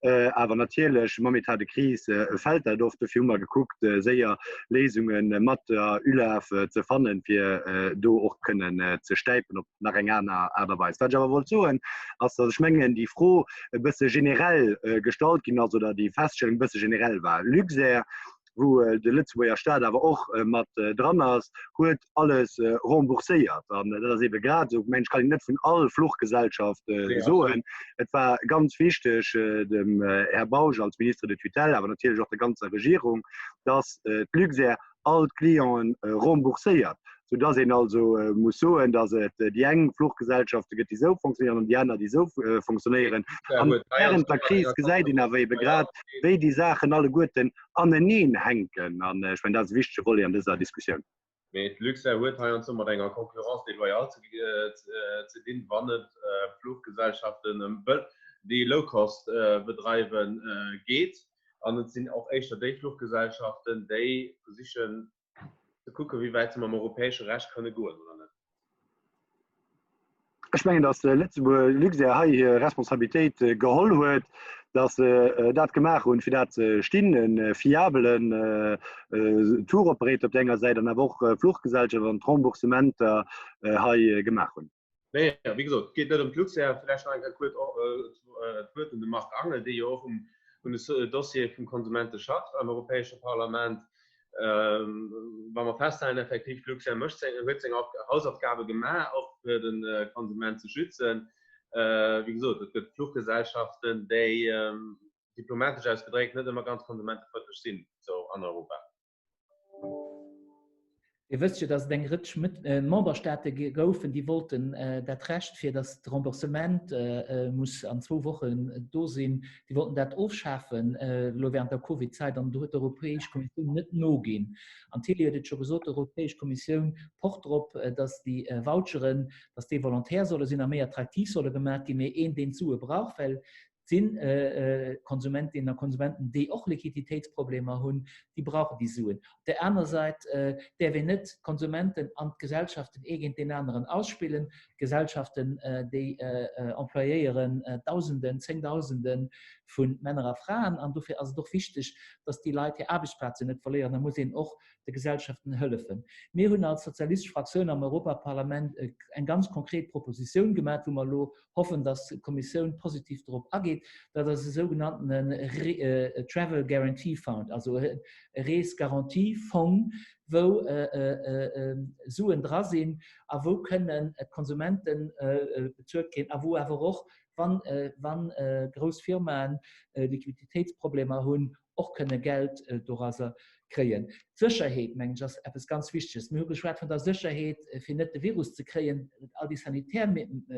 Awer natierlech mam État de crise fält dat oft. Dofir hu mer gekuckt, séier Léisunge mat der ULAV ze fannen, fir do och kënnen ze stäipen op nach eng aner Aart a Weis. Wat ech awer wollt soen, ass, datt ech mengen, déi Fro e bësse generell gestallt ginn ass oder déi Feststellung e bësse generell war. Luxair, wou de Lëtzebuerger Staat awer och mat dran ass, huet alles rembourséiert. An dat ass ebe grad esou, mengen ech, kann een net vun all Fluchgesellschaft soen. Et war ganz wichteg dem Här Bausch als Ministre de tutelle, awer natierlech och der ganzer Regierung, datt d'Luxair all d'Clienten rembourséiert, soudass een also muss soen, datt et déi eng Fluchgesellschafte gëtt, déi esou fonctionnéieren an déi aner, déi esou fonctionnéieren. An während der Kris gesäit een awer ebe grad, wéi déi Saachen alleguerten aneneen hänken. An ech mengen, dat ass e wichtege Volet an dëser Diskussioun. Mee d'Luxair huet heiansdo mat enger Concurrence déloyale ze dinn, wann et Fluchgesellschaften ëm déi Low-Cost bedreiwen geet. An et sinn och éischter déi Fluchgesellschaften, déi versichen ze kucken, wéi wäit se mam europäesche Recht kënne goen oder net. Ech mengen, datt Lëtzebuerg, Luxair hei hir Responsabilitéit geholl huet, datt se dat gemaach hunn, fir dat se stinn, e fiabelen Tour Operator op där enger Säit an awer och Fluchgesellschaft an d'Remboursementer hei gemaach hunn. Mee wéi gesot, et geet net ëm d'Luxair. Vläicht nach eng Kéier kuerz d'Wuert un de Marc Angel, dee jo och un de Dossiere vum Konsumente schafft am Europäesche Parlament. Wa mer festhalen, effektiv, d'Luxair mécht seng, huet seng Hausaufgabe gemaach, och fir de Konsument ze schützen. Wéi gesot, et gëtt Fluchgesellschaften, déi, diplomatesch ausgedréckt, net ëmmer ganz konsumentefrëndlech sinn, sou an Europa. Dir wësst jo, datt et eng Rëtsch Memberstaate goufen, déi wollten dat Recht, fir datt de Remboursement muss an zwou Wochen do sinn, déi wollten dat ofschafen elo während der Covid-Zäit an do huet d'Europäesch Kommissioun net noginn. An d'Tilly huet et scho gesot, d'Europäesch Kommissioun pocht drop, datt déi Voucheren, datt déi volontaire solle sinn a méi attraktiv solle gemaach ginn, mee een, deen d'Sue brauch, well Et sinn Konsumentinnen a Konsumenten, déi och Liquiditéitsproblemer hunn, déi brauchen déi Suen. Op där aner Säit däerf een net d'Konsumenten an d'Gesellschaften ee géint deen aneren ausspillen. D'Gesellschaften, déi employéieren Dausenden, Zéngdausende vu Männer a Fraen an dofir ass et och wichteg, datt déi Leit hir Aarbechtsplazen net verléieren. Da muss een och de Gesellschaften hëllefen. Mir hunn als sozialistesch Fraktioun am Europaparlament eng ganz konkret Propositioun gemaach, wou mer elo hoffen, dass d'Kommissioun positiv dorop ageet, dat ass e sougenanntene Travel Guarantee Fund, also e Reesgarantiefong, wou Suen dra sinn a wou kënnen d'Konsumente bezuelt ginn a wou awer och, wa grouss Firmaen Liquiditéitsproblemer hunn, och kënne Geld doraser kréien. D'Sécherheet, mengen ech, ass eppes ganz Wichteges. Mir hu geschwat vun der Sécherheet, fir net de Virus ze kréien, all déi sanitär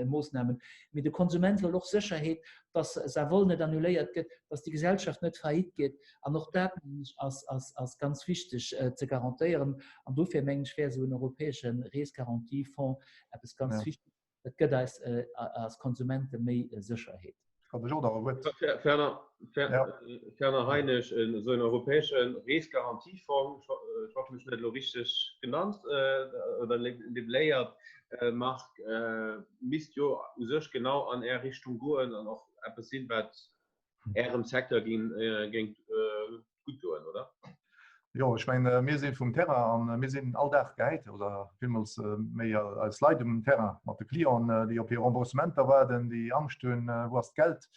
Moossnamen, mee de Konsument wëll och Sécherheet, dass säi Vol net annuléiert gëtt, dass déi Gesellschaft net faillite geet. An och dat, mengen ech, ass ganz wichteg ze garantéieren. An dofir, mengen ech, wär esou en europäesche Reesgarantiefonds eppes ganz Wichteges. Et gëtt eis als Konsumente méi Sécherheet. Fernand Heinisch, esou en europäesche Reesgarantiefong, ech hoffen, ech hunn dat elo richteg genannt oder libelléiert, Marc, misst jo u sech genau an Är Richtung goen an och eppes sinn, wat Ärem Secteur géing gutt doen, oder? Jo, ech mengen, mir si vum Terrain a mir sinn all Dag gehäit oder villmools méi eis Leit um Terrain mat de Clienten, déi op hir Remboursementer waarden, déi Angscht hunn, wou ass d'Geld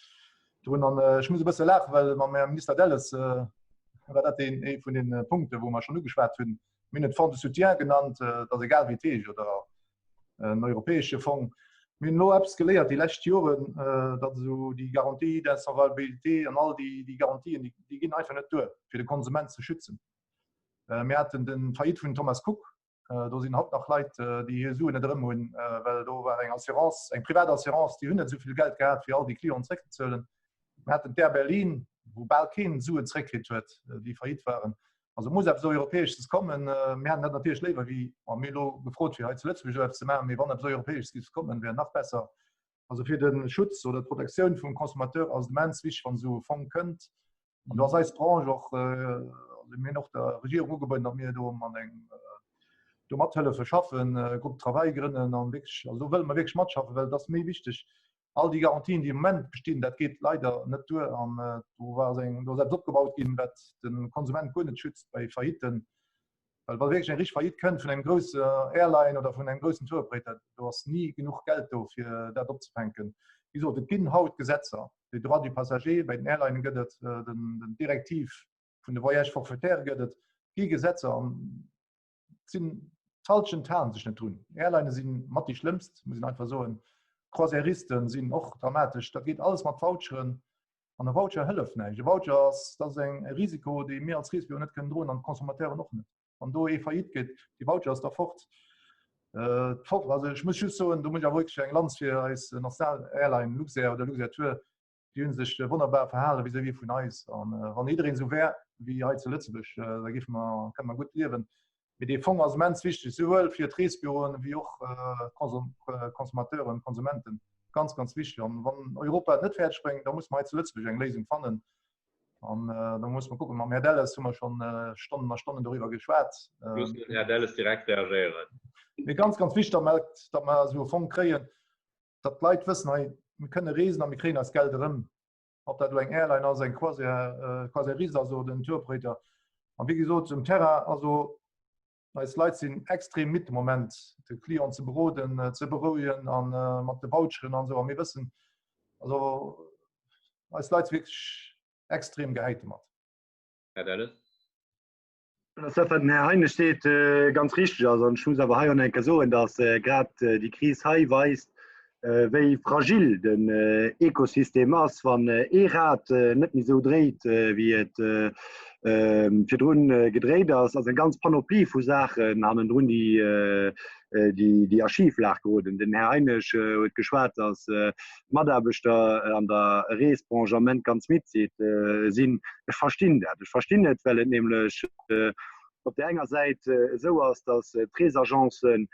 drun. An ech muss e bësse laachen, well mam Här Minister Delles war dat een ee vun de Punkte wou mer schonn ugeschwat hunn. Mir hunn et Fonds de soutien genannt, et ass egal wéi et heescht, oder en europäesche Fong. Mir hunn elo eppes geléiert déi lescht Joren, datt esou déi Garantie d'insolvabilité an all déi Garantien, déi ginn einfach net duer, fir de Konsument ze schützen. Mir haten de Faillite vun Thomas Cook, do sinn haut nach Leit, déi hir Suen net erëm hunn, well do war eng Assurance, eng privat Assurance, déi hunn net esou vill Geld gehat, fir all déi Clienten zréckzezuelen. Mir haten d'Air Berlin, wou bal keen Suen zréckkritt huet, déi faillite waren. Also muss eppes Europäesches kommen. Mir hätten dat natierlech léiwer wéi, ma mir elo gefrot fir hei zu Lëtzebuerg esou eppes ze maachen, mee wann eppes Europäesches géif kommen, wär nach besser. Also fir de Schutz oder d'Protektioun vum Consommateur ass et immens wichteg, wann esou e Fong kënnt. An do ass eis Branche och, also mir hunn och der Regierung ugebueden, datt mir do mat engem do mathëllefe schaffen, Groupe de travail grënnen an wierklech, also do wëlle mer wierklech matschaffen, well et ass méi wichteg, all déi Garantien, déi am Moment bestinn, dat geet leider net duer an do war eng, do ass eppes opgebaut ginn, wat de Konsument guer net schützt bei Faillitten. Well wa wierklech eng richteg Faillite kënnt vun engem grousse Airline oder vun engem groussen Touroperator, do ass ni genuch Geld do, fir dat opzefänken. Wéi gesot, et ginn haut Gesetzer, de Droit du passager, bei den Airlinen gëtt et, den Direktiv vun de Voyages forfaitaires gëtt et, gi Gesetzer an sinn d'Halschent halen sech net drun. Airline sinn mat déi schlëmmst, muss een einfach soen. Croisiéristen sinn och dramatesch. Dat geet alles mat Voucheren an e Voucher hëlleft näischt. E Voucher ass dat ass eng e Risiko, dee mir als Reesbüro net kënnen droen an d'Consommateuren och net. Wann do ee faillite geet, dee Voucher ass da fort. Äh, fort. Also ech muss just soen, do muss ech awer wierklech eng Lanz fir eis national Airline Luxair oder Luxair Tour Déi hunn sech wonnerbar verhale vis-à-vis vun eis. An wann jiddereen esou wär wéi hei zu Lëtzebuerg, da géife mer, kënne mer gutt liewen. Mee dee Fong ass immens wichteg, souwuel fir d'Reesbüroen wéi och d'Consommateuren, d'Konsumenten. Ganz, ganz wichteg. An wann Europa et net fäerdeg bréngt, da muss mer hei zu Lëtzebuerg eng Léisung fannen. An da muss mer kucken. Mam Här Delles hu mer schonn Stonnen a Stonnen doriwwer geschwat. Loosse mer den Här Delles direkt reagéieren. Mee ganz, ganz wichteg, datt mer esou e Fong kréien. datt d'Leit wëssen, hei, mir kënne reesen a mir kréien eist Geld erëm, ob dat elo eng Airline ass, eng Croisière, Croisièriste ass oder en Touroperator. An wéi gesot, um Terrain, also eis Leit sinn extrem midd de Moment, de Client ze beroden, ze berouegen a mat de Voucheren an esou. A mir wëssen, also eis Leit si wierklech extrem gehäit domat. Här Delles? Dass dat, wat den Här Heinisch seet, ganz richtig ass. An ech muss awer hei och nach eng Kéier soen, dass grad déi Kris hei weist, wéi fragil den Ekosystem ass, wann ee Rad net méi esou dréit, wéi et virdrun gedréit ass, ass eng ganz Panoplie vu Saachen hannendrun, déi déi a Schiflag geroden. Den Här Heinisch huet geschwat, dass d'Mataarbechter an der Reesbranche am Moment ganz midd sinn. Ech verstinn dat. Ech verstinn et, well et nämlech op där enger Säit esou ass, dass d'Reesagencen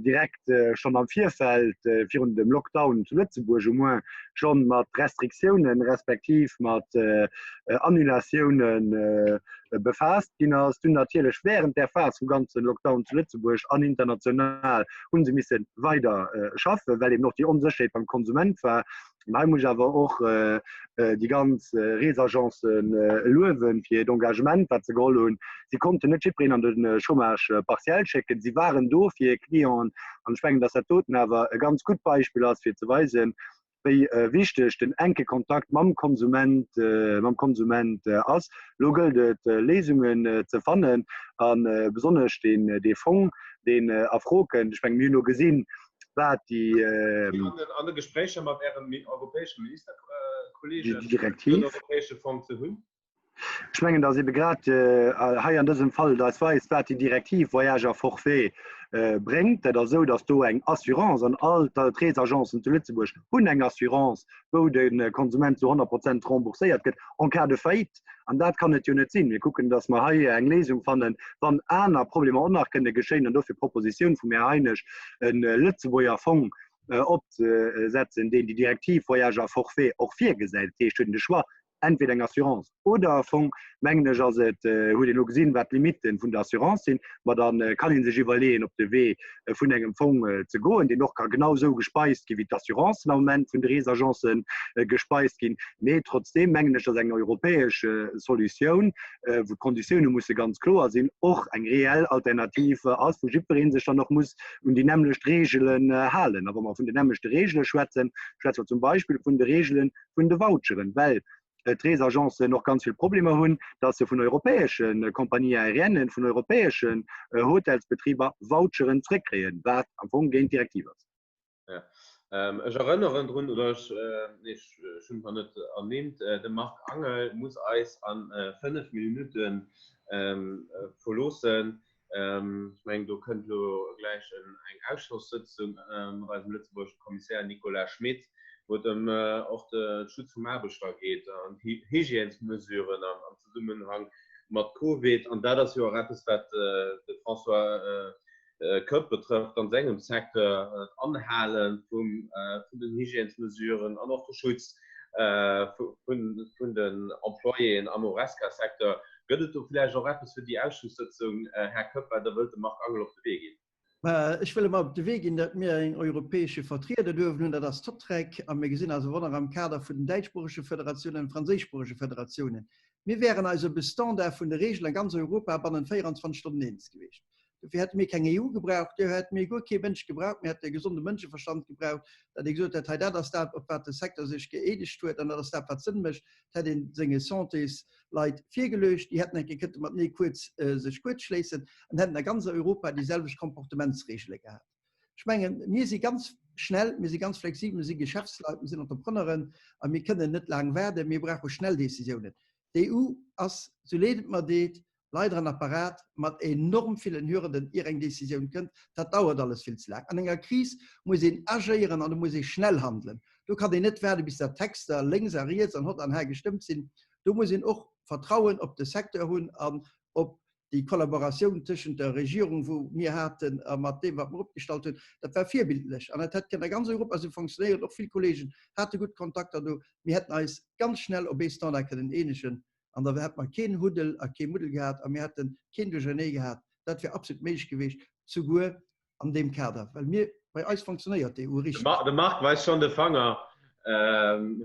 direkt schonn am Virfeld, virun dem Lockdown zu Lëtzebuerg au moins, schonn mat Restriktiounen respektiv mat Annulatiounen befaasst ginn ass. Dunn natierlech während där Phas vum ganze Lockdown zu Lëtzebuerg an international hu se misse weider schaffen, well eben och déi Onsécherheet beim Konsument war. An hei muss ech awer och déi ganz Reesagencen luewen fir hiert Engagement, wat se geholl hunn. Si konnten net jiddwereen an de Chômage partiel schécken. Si waren do fir hir Clienten. An ech mengen, dass dat doten awer e ganz gutt Beispill ass, fir ze weisen, wéi wichteg den enke Kontakt mam Konsument, mam Konsument ass. Elo gëllt et, Léisungen ze fannen a besonnesch deen, dee Fong, deen a Fro kënnt. Ech menge mir hunn elo gesinn, wat déi. An de Gespréicher mat Ären europäesche Ministerkolleegen, déi Direktiv, den europäesche Fong ze hunn? Ech mengen, datt ebe grad hei an dësem Fall et eis weist, wat déi Direktiv Voyage à forfait bréngt. Dat ass esou, datt do eng Assurance, an all d'Reesagencen zu Lëtzebuerg hunn eng Assurance, wou de Konsument zu 100 Prozent rembourséiert gëtt en cas de faillite. An dat kann et jo net sinn. Mir kucken, datt mer hei eng Léisung fannen, wann aner Problemer och nach kënne geschéien. An dofir d'Propositioun vum Här Heinisch, e Lëtzebuerger Fong opzesetzen, deen déi Direktiv Voyage à forfait och virgesäit. Dat heescht, huet een de Choix entweder eng Assurance oder e Fong, mengen ech, ass et, huet een elo gesinn, wat d'Limite vun der Assurance sinn, ma da kann ee sech iwwerleeën, op de Wee vun engem Fong ze goen, deen och ka genau esou gespeist ginn, wéi d'Assurancen am Moment vun de Reesagencen gespeist ginn. Mee trotzdeem mengen ech, dass eng europäesch Solutioun, wou d'Konditioune musse ganz kloer sinn, och eng reell Alternativ ass, wou jiddweree sech dann och muss un déi nämmlecht Reegelen halen. A wa mer vun den nämmlechte Reegele schwätzen, schwätze mer zum Beispill vun de Reegelen vun de Voucheren, well d'Reesagencen och ganz vill Problemer hunn, dass se vun europäesche Compagnies aériennes, vun europäeschen Hotelsbetriber Voucheren zréckkréien, wat am Fong géint d'Direktiv ass. Ja. Ech erënneren drun, oder ech, nee, ech hunn et nach net ernimmt, de Marc Angel muss eis a 5 Minutte verloossen. Ech mengen, do kënnt elo gläich eng Ausschosssëtzung mat eisem lëtzebuergesche Kommissär Nicolas Schmit, wou et ëm och de Schutz vum Aarbechter geet an d'Hygiènesmesuren am Zesummenhang mat Covid. An dat ass jo och eppes, wat de François Koepp betrëfft an sengem Secteur, d'Anhale vun den Hygiènesmesuren an och de Schutz vun den Employéen am Horesca-Secteur. Gëtt et do vläicht och eppes fir déi Ausschusssëtzung, Här Koepp, wat Der wëllt dem Marc Angel op de Wee ginn? Ech wëll em op de Wee ginn, datt mir en europäesche Vertrieder duerfen hunn, dat ass d'Hotrec, a mir gesinn eis e Wonner am Kader vun den däitschsproochege Federatiounen an den franséischsproochege Federatiounen. Mir wären eis op e Standard vun de Regeln a ganz Europa bannent 24 Stonnen eens gewiescht. Dofir hätte mir keng EU gebraucht, duerfir hätte mir guer kee Mënsch gebraucht, mir hätte e gesonde Mënscheverstand gebraucht, datt ee gesot hätt, hei dat ass dat, op wat de Secteur sech gëeenegt huet an dat ass dat, wat Sënn mécht. Dat hätt ee senge Santésleit virgeluecht, déi hätten eng Kéier kënnte matenee kuerz sech kuerzschléissen an hätten a ganz Europa déi selwecht Comportementsregele gehat. Ech mengen, mir si ganz schnell, mir si ganz flexibel, mir si Geschäftsleit, mir sinn Entrepreneuren a mir kënnen net laang waarden, mir brauche schnell Décisiounen. D'EU ass, sou leed et mer deet, leider en Apparat mat enorm villen Hürden, ier eng Décisioun kënnt. Dat dauert alles vill ze laang. An enger Kris muss een agéieren an do muss ee schnell handelen. Do kann een net waarden, bis dat Texter lénks a riets an hott an har gestëmmt sinn. Do muss een och Vertrauen op de Secteur hunn an op déi Kollaboratioun tëschent der Regierung, wou mir haten, a mat deem, wat mer opgestallt hunn. Dat war virbildlech an dat hätt kënnen a ganz Europa esou fonctionnéieren. Och vill Kollegen hate gutt Kontakter do. Mir hätten eis ganz schnell op ee Standard kënnen eenegen. An da hätte mer keen Huddel a kee Muddel gehat a mir hätte keen Duerchernee gehat. Dat wär absolut méiglech gewiescht, souguer an deem Kader, well mir, bei eis fonctionnéiert d'EU richteg. De Marc weist schonn de Fanger.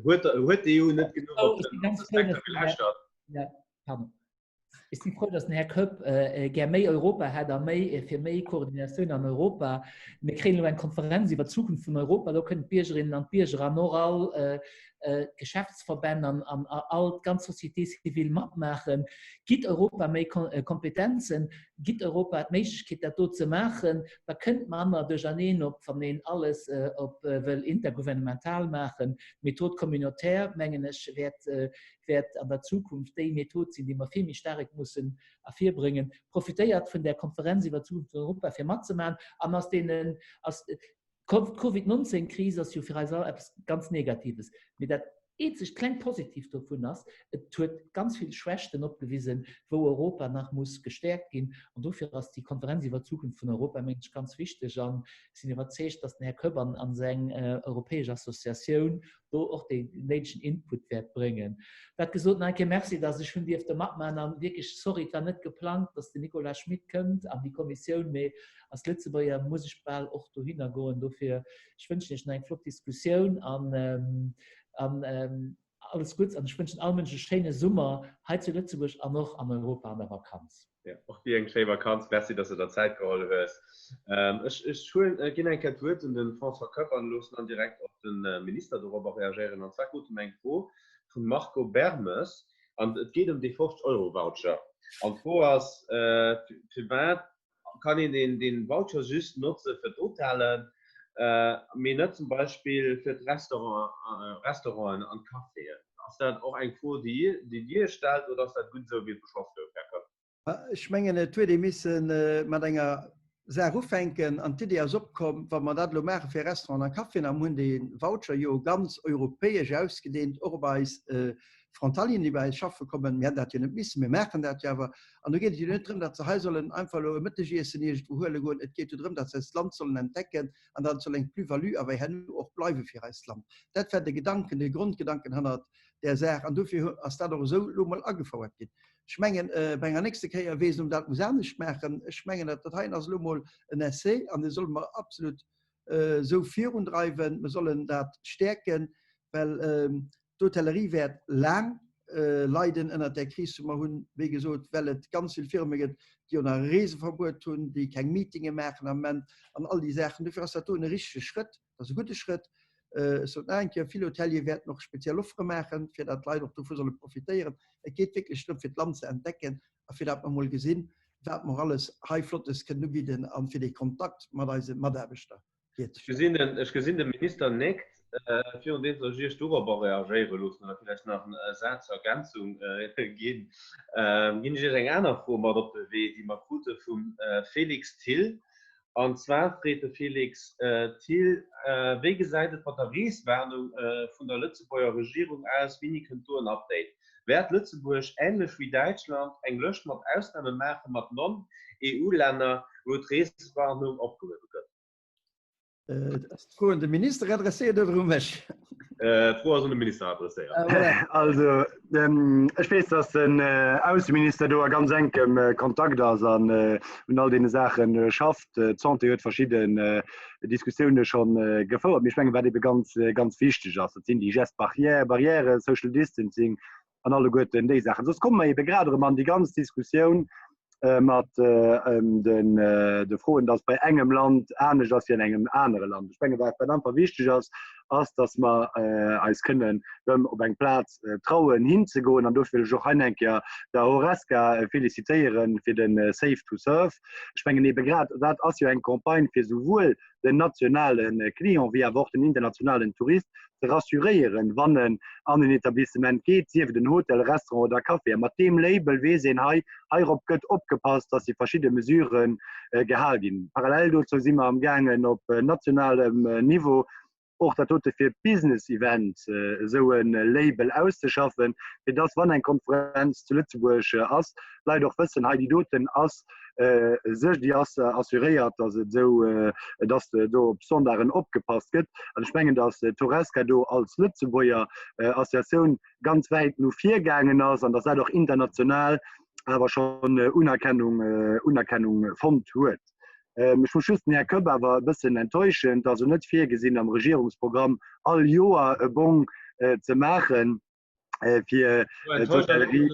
Huet d'EU net genuch op de Secteur gelauschtert? Pardon. Ech si frou, datt den Här Koepp gär méi Europa hätt a méi fir méi Koordinatioun an Europa. Mir kréien elo eng Konferenz iwwer d'Zukunft vun Europa. Do kënnen d'Biergerinnen an d'Bierger an och all. d'Geschäftsverbänn an an all d'ganz Société civile matmaachen. Gitt Europa méi Kompetenzen, gitt Europa d'Méiglechkeet dat do ze maachen, da kënnt manner duercherneen op, wann een alles op wëll intergouvernemental maachen. D'Méthode communautaire, mengen ech, wäert wäert an der Zukunft déi Method sinn, déi mer vill méi staark mussen ervirbréngen. Profitéiert vun där Konferenz iwwer d'Zukunft vun Europa fir matzemaachen an ass deenen ass D'Covid 19 Kris ass jo fir eis all eppes ganz Negatives, mee dat eenzegt klengt Positiivt dovun ass, et huet ganz vill Schwächten opgewisen, wou Europa nach muss gestäerkt ginn. An dofir ass déi Konferenz iwwer d'Zukunft vun Europa, mengen ech, ganz wichteg. An ech sinn iwwerzeegt, datt den Här Koepp an seng europäesch Associatioun do och deen néidegen Input wäert bréngen. Dat gesot, nach eng Kéier Merci, datt ech hunn dierfte matmaachen. A wierklech sorry, et war net geplangt, datt den Nicolas Schmit kënnt an déi Kommissioun, mee Als Lëtzebuerger muss ech bal och dohinner goen. Dofir, ech wënschen Iech nach eng flott Diskussioun an, an alles Gutts. An ech wënschen all Mënsch e schéine Summer hei zu Lëtzebuerg an och an Europa an der Vakanz. Jo, och dir eng schéi Vakanz. Merci, dass de der Zäit geholl hues. Ech, ech huelen, ginn eng Kéier d'Wuert un de François Koepp an loossen dann direkt och de Minister dorobber reagéieren. An zwar krute mer eng Fro vum Marco Bermes an et geet ëm dee 50 Euro Voucher. An d'Fro ass, firwat kann een deen deen Voucher just notze fir d'Hotellen, mee net zum Beispill fir d'Restaurant Restauranten an d'Caféen? Ass dat och eng Fro déi déi Dir Iech stellt oder ass dat gutt esou wéi et beschloss gouf, Här Koepp? Ech mengen et huet ee misse mat enger Saach ufänken an d'Idee ass opkomm, wa mer dat elo maache fir Restauranten a Caféen a mer hunn dee Voucher jo ganz europäesch ausgedehnt och op eis Frontalieren, déi bei eis schaffe kommen. Mir hätten dat jo net missen, mir maachen dat jo awer. An do geet et jo net drëm, datt se hei sollen einfach elo e Mëttegiessen iergendwou huele goen. Et geet jo drëm, datt se eist Land sollen entdecken an datt et soll eng Plus-value awer herno och bleiwe fir eist Land. Dat war de Gedanken, de Grondgedanken hannert där Saach. An dofir ass dat och esou elo emol agefouert ginn. Ech mengen, bei enger nächste Kéier weess een, ob dat muss anescht maachen. Ech mengen, dat heien ass elo emol en Essai an dee solle mer absolut esou virundreiwen. Mer sollen dat stäerken, well D'Hotellerie wäert laang leiden ënnert där Kris, déi mer hunn, wéi gesot, well et ganz vill Firme gëtt, déi och nach e Reeseverbuet hunn, déi keng Meetinge maachen am Moment an all déi Saachen. Dofir ass dat doen e richtege Schrëtt, dat ass e gudde Schrëtt. Ech sot nach eng Kéier, vill Hoteliere wäerten och speziell Offere maachen, fir datt d'Leit och dovu solle profitéieren. Et geet wierklech drëm, fir d'Land ze entdecken a fir datt mer emol gesinn, wat mer alles hei Flottes kënnen ubidden a fir dee Kontakt mat eise Mataarbechter. Ech gesinn den, ech gesinn de Minister néckt. Virun deem soll ech Iech dorobber reagéiere loossen oder villäicht nach e Saz zur Ergänzung ginn, ginn ech Iech eng aner Fro mat op de Wee, déi mer krute vum Félix Thill. An zwar freet de Félix Thill, Wéi gesäit et mat der Reeswarnung vun der Lëtzebuerger Regierung aus? Wéini kënnt do en Update? Wäert Lëtzebuerg, änlech wéi Däitschland, eng Lëscht mat Ausname maache mat Non-EU-Länner, wou d'Reeswarnung opgehuewe gëtt? Ass d'Fro un de Minister adresséiert oder u mech? D'Fro ass un de Minister adresséiert. Also ech weess, datt den Ausseminister do a ganz enkem Kontakt ass an un all deene Saache schafft. D'Santé huet verschidden Diskussioune scho gefouert. Mee ech mengen, wat ebe ganz, ganz wichteg ass, dat sinn déi Gestes barrières, barrières, Social Distancing, an alleguerten déi Saachen. Soss komme mer ebe grad erëm an déi ganz Diskussioun mat den de Froen, dass bei engem Land anescht ass wéi an engem anere Land. Ech menge wat wat einfach wichteg ass, ass, dass mer eis kënnen erëm op eng Plaz trauen hinzegoen. An dofir wëll ech och hei eng Kéier der Horesca felicitéiere fir de Safe to Serve. Ech mengen ebe grad dat ass jo eng Campagne fir souwuel den nationale Client wéi awer och den internationalen Tourist ze rassuréieren, wann en an en Etablissement geet, sief et en Hotel, Restaurant oder Café. A mat deem Label weess een, hei, heirop gëtt opgepasst, dass déi verschidde Mesurë gehal ginn. Parallel dozou si mer amgaangen op nationalem Niveau och dat dote fir Business Events esou e Label auszeschaffen, fir dass, wann eng Konferenz zu Lëtzebuerg ass, d'Leit och wëssen, hei déi doten ass sech, déi ass assuréiert, dass et esou, dass do op Standarden opgepasst gëtt. An ech mengen, dass d'Horesca do als Lëtzebuerger Associatioun ganz wäit no vir gaangen ass an dass dat och international awer schonn Unerkennung, Unerkennung fonnt huet. Ech muss just den Här Koepp awer e bëssen enttäuschen, et ass jo net virgesinn am Regierungsprogramm all Joer e Bong ze maachen fir d'Hotellerie.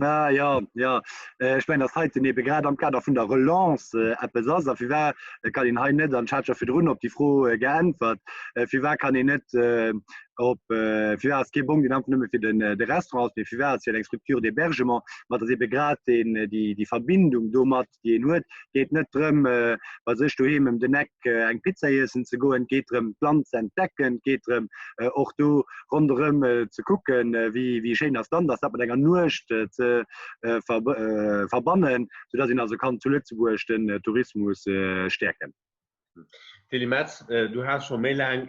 Ah, ja, ja. Ech mengen, datt heiten ebe grad am Kader vun der Relance eppes ass. A firwat kann een hei net, an ech hat scho virdrun op déi Fro geäntwert. Firwat kann een net op firwat ass kee Bong, deen einfach nëmme fir den de Restaurant ass, mee firwat ass fir eng Structure d'hébergement, mat ass ebe grad deen déi déi Verbindung domat, déi een huet. Geet net drëm bei sech doheem ëm den Eck eng Pizza iessen ze goen, et geet drëm d'Land ze entdecken, et geet drëm och do ronderëm ze kucken, wéi wéi schéin ass d'Land ass, dat mat enger Nuecht ze verbannen, soudass een also kann zu Lëtzebuerg den Tourismus stäerken. Tilly Metz, du has scho méi laang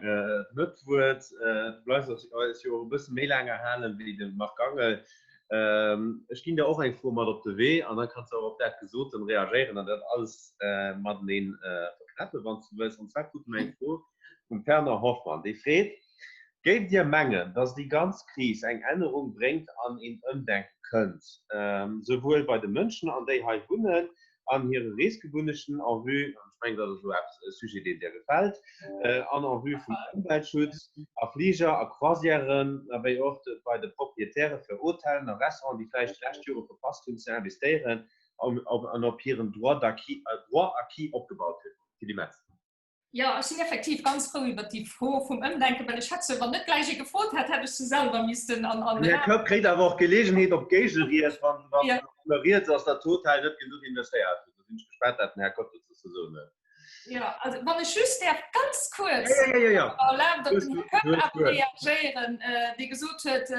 d'Wuert. Du bleifs eis jo och e bësse méi laang erhalen wéi de Marc Angel. Ech ginn der och eng Fro mat op de Wee an da kanns de och op dat Gesoten reagéieren an dat alles matenee verknäppen, wann s du wëlls. An zwar krute mer eng Fro vum Fernand Hoffmann, dee freet, Géift Dir mengen, datt déi ganz Kris eng Ännerung bréngt an een Ëmdenke kënnt, souwuel bei de Mënschen an déi hei wunnen an hire Reesgewunnechten en vue, an ech mengen, dat ass elo eppes, e Sujet, deen Dir gefält, an en vue vum Ëmweltschutz a Fliger a Croisièren, ewéi och bei de Proprietäre fir Hotellen a Restauranten, déi vläicht déi lescht Jore verpasst hunn ze investéieren an op hiren Droit acquis opgebaut hunn? Tilly Metz. Jo, ech sinn effektiv ganz frou iwwer déi Fro vum Ëmdenken, well ech hätt se, wann net gläich ee gefrot hätt, hätt ech se selwer missten an. Den Här Koepp kréit awer och Geleegenheet op Géigeried, wann ëmmer rieds ass, datt Total net genuch investéiert huet. Do sinn ech gespaant, wat den Här Koepp dozou ze soen huet. Jo, also wann ech just däerf ganz kuerz, erlaabt, op den Här Koepp awer reagéieren, dee gesot huet,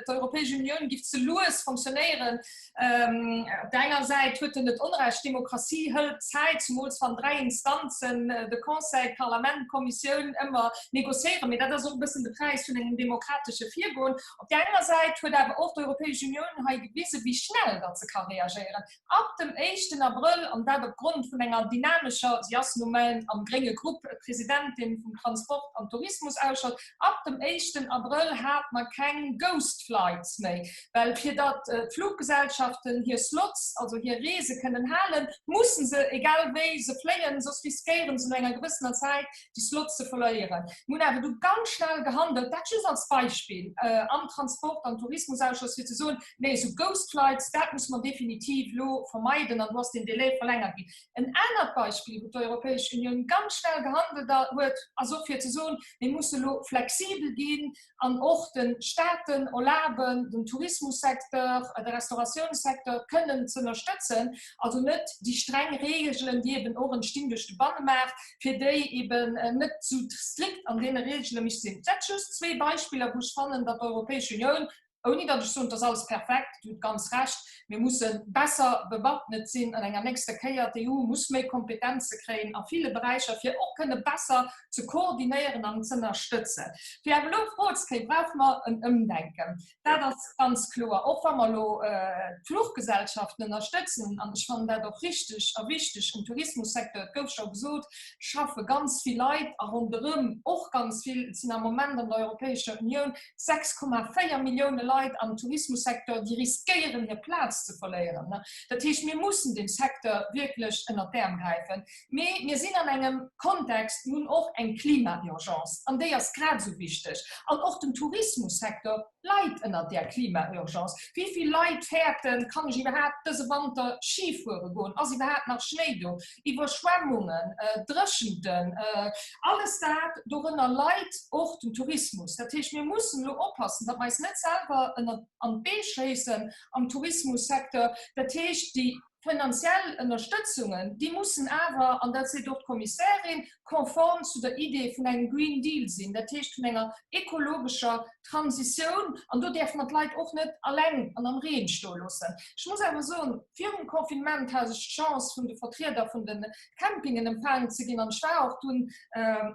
d'Europäesch Unioun giff ze lues fonctionnéieren. Op der enger Säit huet en net Onrecht, Demokratie hëlt Zäit, zumools wann 3 Instanzen, de Conseil, d'Parlament, d'Kommissioun, ëmmer négociéieren. Mee dat ass och e bëssen de Präis vun engem demokratesche Virgoen. Op där enger Säit huet awer och d'Europäesch Unioun hei gewisen, wéi schnell datt se ka reagéieren. Ab dem éischten Abrëll, an dat opgrond vun enger dynamescher, si ass nu mol am grénge Grupp Presidentin vum Transport an Tourismusausschoss, Ab dem éischten Abrëll hat mer keng Ghost Flights méi, well fir datt d'Fluggesellschaften hir Slots, also hir Reese kënnen halen, mussen se egal wéi se fléien, soss riskéieren se no enger gewëssener Zäit déi Slots ze verléieren. Mir hunn awer du ganz schnell gehandelt, dat just als Beispill am Transport an Tourismusausschoss, fir ze soen, nee esou Ghost Flights, dat musse mer definitiv elo vermeiden an do ass den Delai verlängert ginn. En anert Beispill, wou d'Europäesch Unioun ganz schnell gehandelt huet, ass och fir ze soen, mir musse elo flexibel ginn an och de Staaten erlaben, den Tourismussecteur, de Restauratiounssecteur kënnen z'ënnerstëtzen, also net déi streng Reegelen, déi eben och entstinn duerch de Bannemaart, fir déi eben net zu strikt an deene Reegele misst sinn. Dat just zwee Beispiller, wou ech fannen, datt d'Europäesch Unioun Ouni datt ech soen, et ass alles perfekt, Dir hutt ganz Recht, mir musse besser bewappnet sinn an enger nächster Kéier. D'EU muss méi Kompetenze kréien a ville Beräicher, fir och kënne besser ze koordinéieren an z'ënnerstëtzen. Fir awer elo d'Fro ze kréien, brauche mer en Ëmdenken. Dat ass ganz kloer, och wa mer elo d'Fluchgesellschaften ënnerstëtzen, an ech fannen dat och richtig a wichteg, um Tourismussecteur, et gouf scho gesot, schaffe ganz vill Leit a ronderëm och ganz vill. Et sinn am Moment an der Europäescher Unioun 6,4 Millioune Leit am Tourismussecteur, déi riskéieren, hir Plaz ze verléieren. Dat heescht, mir mussen deem Secteur wierklech ënnert d'Äerm gräifen. Mee mir sinn an engem Kontext, mir hunn och eng Klimaurgence, an déi ass grad esou wichteg. An och den Tourismussecteur leit ënnert där Klimaurgence. Wéi vill Leit fäerten, Kann ech iwwerhaapt dëse Wanter Ski fuere goen? Ass iwwerhaapt nach Schnéi do? Iwwerschwemmungen, Dréchenten, alles dat, dorënner leit och den Tourismus. Dat heescht, mir mussen elo oppassen, datt mer eis net selwer ënner an d'Bee schéissen am Tourismussecteur. Dat heescht, déi finanziell Ënnerstëtzungen, déi mussen awer, an dat seet och d'Kommissärin, konform zu der Idee vun engem Green Deal sinn, dat heescht vun enger ekologescher Transitioun. An do däerfe mer d'Leit och net alleng an am Reen stoe loossen. Ech muss awer soen, virum Confinement hat ech d'Chance, vun de Vertrieder vun de Campingen empfaangen ze ginn. An ech war och dunn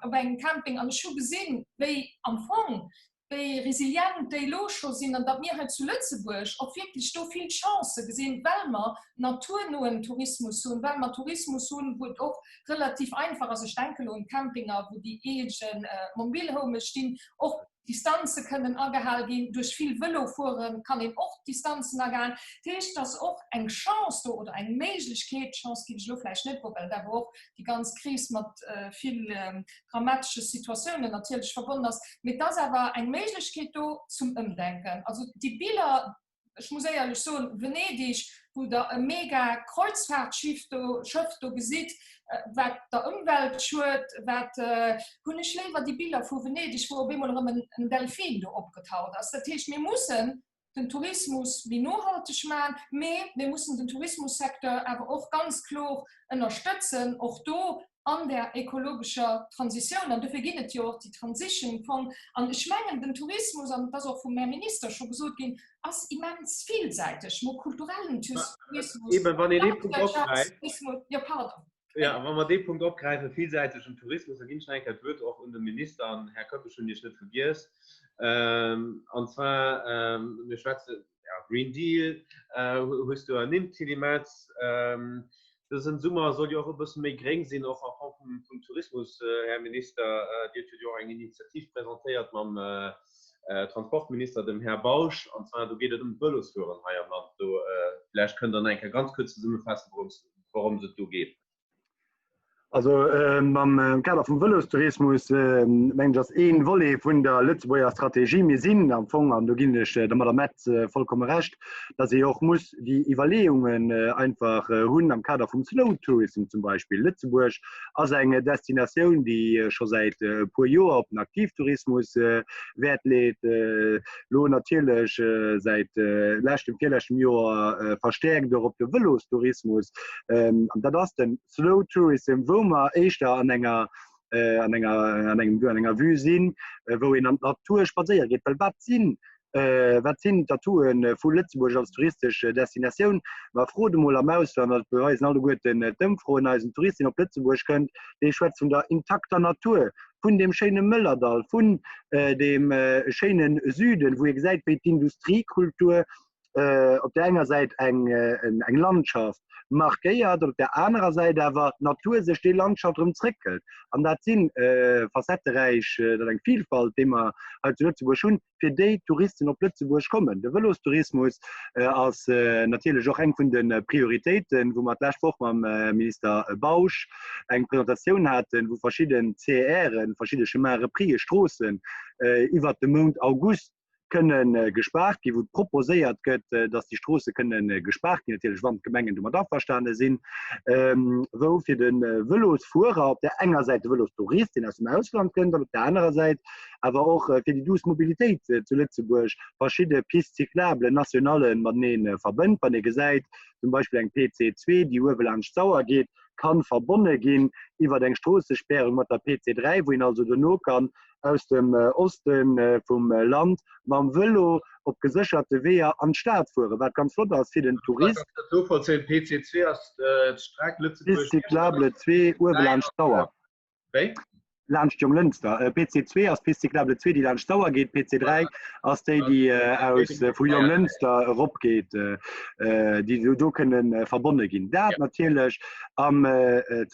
op engem Camping an ech hu gesinn, wéi am Fong wéi resilient déi elo scho sinn an datt mir hei zu Lëtzebuerg och wierklech do vill Chancë gesinn, well mer naturnoen Tourismus hunn, well mer Tourismus hunn, wou et och relativ einfach ass, ech denken elo un d'Campinger, wou déi eege Mobilhome stinn, och Distanze kënnen agehal ginn. Duerch vill Vëlofuere kann een och Distanzen agehalen. Dat heescht, et ass och eng Chance do oder eng Méiglechkeet, Chance ginn ech elo vläicht net, well et awer och déi ganz Kris mat vill dramatesche Situatiounen natierlech verbonnen ass, mee et ass awer eng Méiglechkeet do zum Ëmdenken. Also déi Biller, ech muss éierlech soen, Venedig. Wou Der e mega Kreuzfahrtschiff do, Schëff do gesitt, wat der Ëmwelt schued, wat hunn ech léiwer déi Biller vu Venedeg, wou op eemol erëm en Delfin do opgetaucht ass. Dat heescht, mir mussen den Tourismus méi nohalteg maachen, mee mir mussen den Tourismussecteur awer och ganz kloer ënnerstëtzen, och do an där ekologescher Transitioun. An dofir ginn et jo och déi Transition Fong. An ech mengen, den Tourismus, an et ass och vum Här Minister scho gesot ginn, ass immens villsäiteg. Mo kulturellen Tourismus, Eben, wann een dee Punkt opgräift. Landwirtschaftstourismus, jo, pardon. Jo, wa mer dee Punkt opgräifen, villsäitegen Tourismus, da ginn ech nach eng Kéier d'Wuert och un de Minister. An, Här Koeppich, hunn Iech net vergiess. An zwar, mir schwätzen, ja, Green Deal hues du ernimmt, Tilly Metz. Dësen Summer soll jo och e bësse méi gréng sinn, och en Form vum, vum Tourismus, Här Minister. Dir hutt jo och eng Initiativ presentéiert mam Transportminister, dem Här Bausch, an zwar do geet et ëm d'Vëlosfueren hei am Land. Do vläicht kënnt Der nach eng Kéier ganz kuerz zesummefaassen, wourëms, wourëms et do geet. Also am Kader vum Vëlostourismus, mengen ech, ass ee Volet vun der Lëtzebuerger Strategie, mir sinn am Fong, an do ginn ech der Madame Metz vollkomme Recht, datt ee och muss déi Iwwerleeungen einfach hunn am Kader vum Slow Tourism zum Beispill. Lëtzebuerg ass eng Destinatioun, déi scho säit e puer Joer op den Aktivtourismus Wäert leet, elo natierlech säit leschtem, virleschtem Joer verstäerkt och op de Vëlostourismus. An dat ass den Slow Tourism, wou mer éischter an enger, an enger, an engem, an enger Vue sinn, wou een an d'Natur spadséiere geet. Well wat sinn, wat sinn d'Atoue vu Lëtzebuerg als touristesch Destinatioun? Ma frot emol am Ausland, dat beweisen alleguerten d'Ëmfroen, eisen Tourist, deen op Lëtzebuerg kënnt, dee schwätzt vun der intakter Natur, vun deem schéine Mëllerdall, vun deem schéine Süden, wou ee gesäit, wéi d'Industriekultur op der enger Säit eng, eng Landschaft markéiert, op der anerer Säit awer d'Natur sech déi Landschaft erëm zréckhëlt. An dat si facetteräich, dat eng Vilfalt, déi mer hei zu Lëtzebuerg hunn, fir déi d'Touristen op Lëtzebuerg kommen. De Vëlostourismus ass natierlech och eng vun de Prioritéiten, wou mer d'lescht Woch mam Minister Bausch eng Presentatioun haten, wou verschidden CRen, verschidde Chemins repris, Stroossen iwwert de Mount August kënne gespaart ginn, wou proposéiert gëtt, datt déi Stroosse kënne gespaart ginn, natierlech wann d'Gemengen domat averstane sinn, wou fir de Vëlosfuerer op där enger Säit de Vëlostourist, deen aus dem Ausland kënnt, an op där anerer Säit awer och fir déi douce Mobilitéit zu Lëtzebuerg verschidde Pistes cyclables nationales matenee verbënnt. Wann ee gesäit, zum Beispill eng PC 2, déi uewe laanscht d'Sauer geet, kann verbonne ginn iwwer eng Stroossespäerung mat der PC 3, wou een also dono kann aus dem Oste vum Land mam Vëlo op gesécherte Weeër an d'Stad fueren, wat ganz flott ass fir den Tourist. Novollzéien, PC 2 ass d'Streck Lëtzebuerg. Piste cyclable 2 uewe laanscht d'Sauer. Wéi? Laanscht Jonglënster. PC 2 ass d'Piste cyclable 2, déi laanscht d'Sauer geet. PC 3 ass déi, déi aus vu Jonglënster eropgeet, déi do kënne verbonne ginn. Dat natierlech am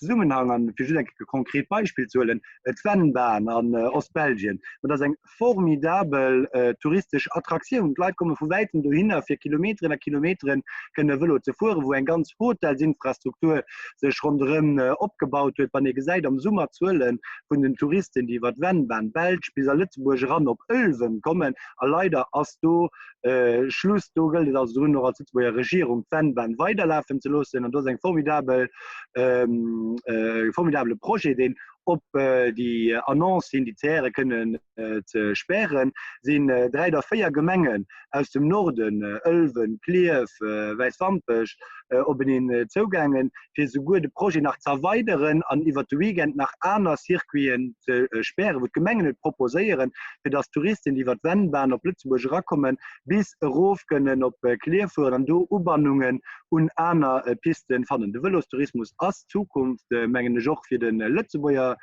Zesummenhang, an fir just eng konkret Beispill ze huelen, D'Vennbahn an Ostbelgien, dat ass eng formidabel touristesch Attraktioun. D'Leit komme vu wäitem dohinner, fir Kilometeren a Kilometeren kënne Vëlo ze fueren, wou eng ganz Hotelsinfrastruktur sech ronderëm opgebaut huet. Wann ee gesäit am Summer d'Zuele vun den Touristen, déi iwwer d'Vennbahn, d'Belsch bis a Lëtzebuerg eran op Ëlwen kommen, a leider ass do Schluss. Do gëllt et also drun, och als Lëtzebuerger Regierung d'Vennbahn weiderlafen ze loossen. An do ass eng formidabel, e formidabele Projet, deen op déi Annonce hin, déi CRe kënnen ze spären, sinn 3 oder 4 Gemengen aus dem Norden, Ëlwen, Klierf, Wäiswampech, openeen zougaangen, fir souguer de Projet nach z'erweideren an iwwert de Weekend nach aner Circuiten ze spären, wou d'Gemengen et proposéieren, fir dass d'Touristen, déi iwwer d'Vennbahn op Lëtzebuerg erakommen, bis erof kënnen op Klierf fueren an do Ubannungen un aner Pisten fannen. De Vëlostourismus ass d'Zukunft, mengen ech, och fir de Lëtzebuerger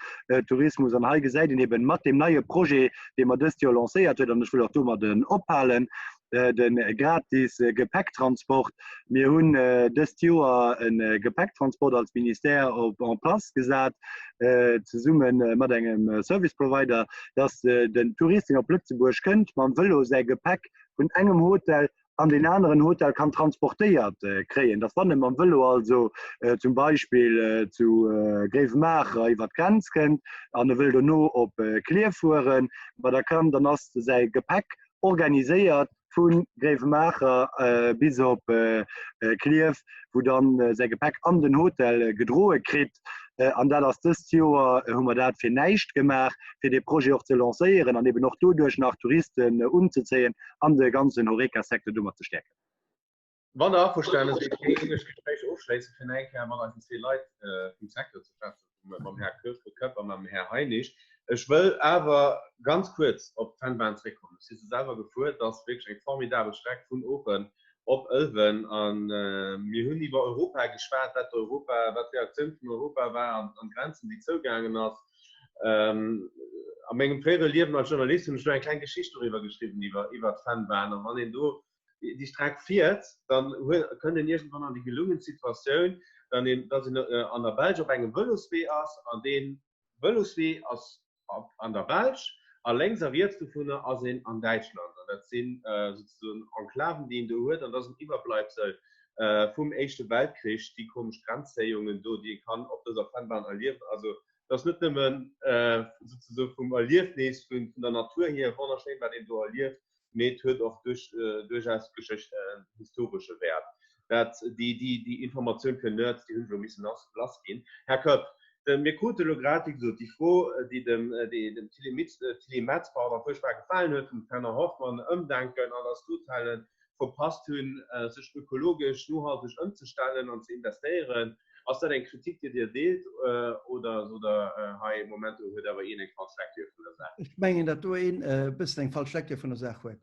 Tourismus. An hei gesäit een eben mat deem neie Projet, dee mer dëst Joer lancéiert huet, an ech wëll och domadden ophalen, de gratis Gepäcktransport. Mir hunn dëst Joer e Gepäcktransport als Ministère op en place gesat, zesumme mat engem Service Provider, dass den Tourist, deen op Lëtzebuerg kënnt, mam Vëlo säi Gepäck vun engem Hotel an deen aneren Hotel kann transportéiert kréien, dass wann e mam Vëlo also zum Beispill zu Gréiwemaacher iwwer d'Grenz kënnt an e wëll dono op Klierf fueren, ma da kann, dann ass säi Gepäck. Organiséiert vu Gréiwemaacher bis op Klierf, wou dann säi Gepäck an den Hotel gedroe kritt. An dat ass dëst Joer, hu mer dat fir näischt gemaach, fir dee Projet och ze lancéieren an eben och doduerch nach Touristen unzezéien an de ganzen Horeca-Secteur domat ze stäerken. Wann Der averstane sidd, géing ech d'Gespréich ofschléissen, fir nach eng Kéier mat eisen zwee Leit vum Secteur ze schwätzen, mam Här Koepp a mam Här Heinisch. Ech wëll awer ganz kuerz op d'Vennbahn zréckkommen. Ech si se selwer gefuer. Et ass wierklech eng formidabel Streck vun Oochen op Ëlwen. A mir hunn iwwer Europa geschwat, wat Europa, wat d'Reaktioun vun Europa war an d'Grenzen, déi zougaangen ass. A mengem fréiere Liewen als Journalist hunn ech do eng kleng Geschicht doriwwer geschriwwen, iwwer d'Vennbahn. A wann een do déi Streck fiert, dann kënnt een iergendwann an déi gelungen Situatioun, dann een, dass een an der Belsch op engem Vëloswee ass an dee Vëloswee ass an der Belsch a lénks a riets dovunner ass een an Däitschland. An dat si souzesoen Enklaven, déi een do huet an dat ass en Iwwerbleibsel vum Éischte Weltkrich, déi komesch Grenzzéiungen do, déi ee kann op dëser Vennbahn erliewen. Also et ass net nëmmen souzesoe vum Erliefnis, vun der Natur hier wonnerschéin, wat een do erlieft, mee et huet och duerchaus historesche Wäert. Dat, déi Informatioun fir Nerds, déi hunn ech elo missen lassginn. Här Koepp, mir krute elo grad, wéi gesot, déi Fro, déi dem Tilly Metz, pardon, fuerchtbar gefalen huet, vum Fernand Hoffmann, Ëmdenken an dass d'Hotellen verpasst hunn, sech ökologesch nohalteg ëmzestellen an ze investéieren. Ass dat eng Kritik, déi Dir deelt, oder sot Der, hei, Moment, do huet awer een eng falsch Lecture vun der Saach? Ech mengen, datt do een e bëssen eng falsch Lecture vun der Saach huet.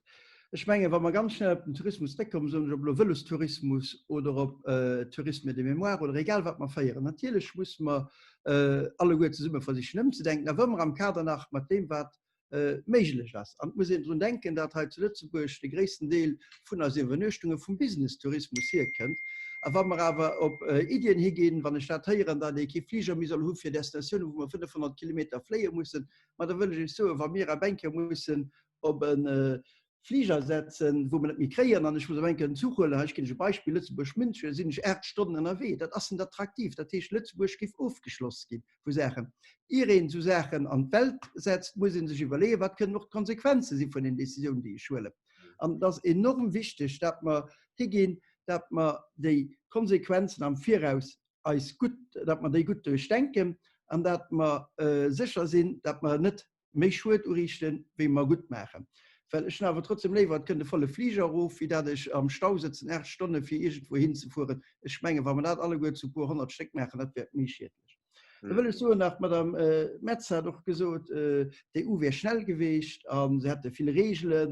Ech mengen, wa mer ganz schnell op den Tourismus zréckkommen, soen ech, ob elo Vëlostourismus oder ob Tourisme de mémoire oder egal wat mer féieren, natierlech musse mer alleguer zesumme versichen ëmzedenken, awer ëmmer am Kader nach mat deem, wat méiglech ass. An et muss een drun denken, datt hei zu Lëtzebuerg de gréissten Deel vun eise Iwwernuechtunge vum Business-Tourismus hierkënnt. A wa mer awer op Iddien higinn, wann ech dat héieren, datt ee kee Fliger méi soll hu fir Destinatiounen, wou mer 500 Kilometer fléie mussen, ma da wëll ech Iech soen, wa mir ab eng Kéier mussen op e Fliger setzen, wou mer net méi kréien, an ech muss op eng Kéier den Zuch huelen, hei ech ginn lech e Beispill, Lëtzebuerg-München, sinn ech 8 Stonnen ënnerwee, dat ass net attraktiv. Dat heescht, Lëtzebuerg géif ofgeschloss gi vu Saachen. Ier een esou Saachen an d'Welt setzt, muss ee sech iwwerleeën, wat kënnen och d'Konsequenze si vun den Décisiounen, déi ech huelen. An et ass enorm wichteg, dat mer higinn, dat mer déi Konsequenzen am Viraus eis gutt, dat mer déi gutt duerchdenken an dat mer sécher sinn, dat mer net méi Schued uriichten, wéi mer gutt maachen. Well ech hunn awer trotzdem léiwer, et kënnt e volle Fliger erof, wéi dat ech am Stau sëtzen 8 Stonne fir iergendwou hinzefueren. Ech mengen, wa mer dat alleguer zu e puer 100 Stéck maachen, dat wär méi schiedlech. Da wëll ech soen nach, d'Madame Metz hat och gesot, d'EU wär schnell geweecht a se hätte vill Regele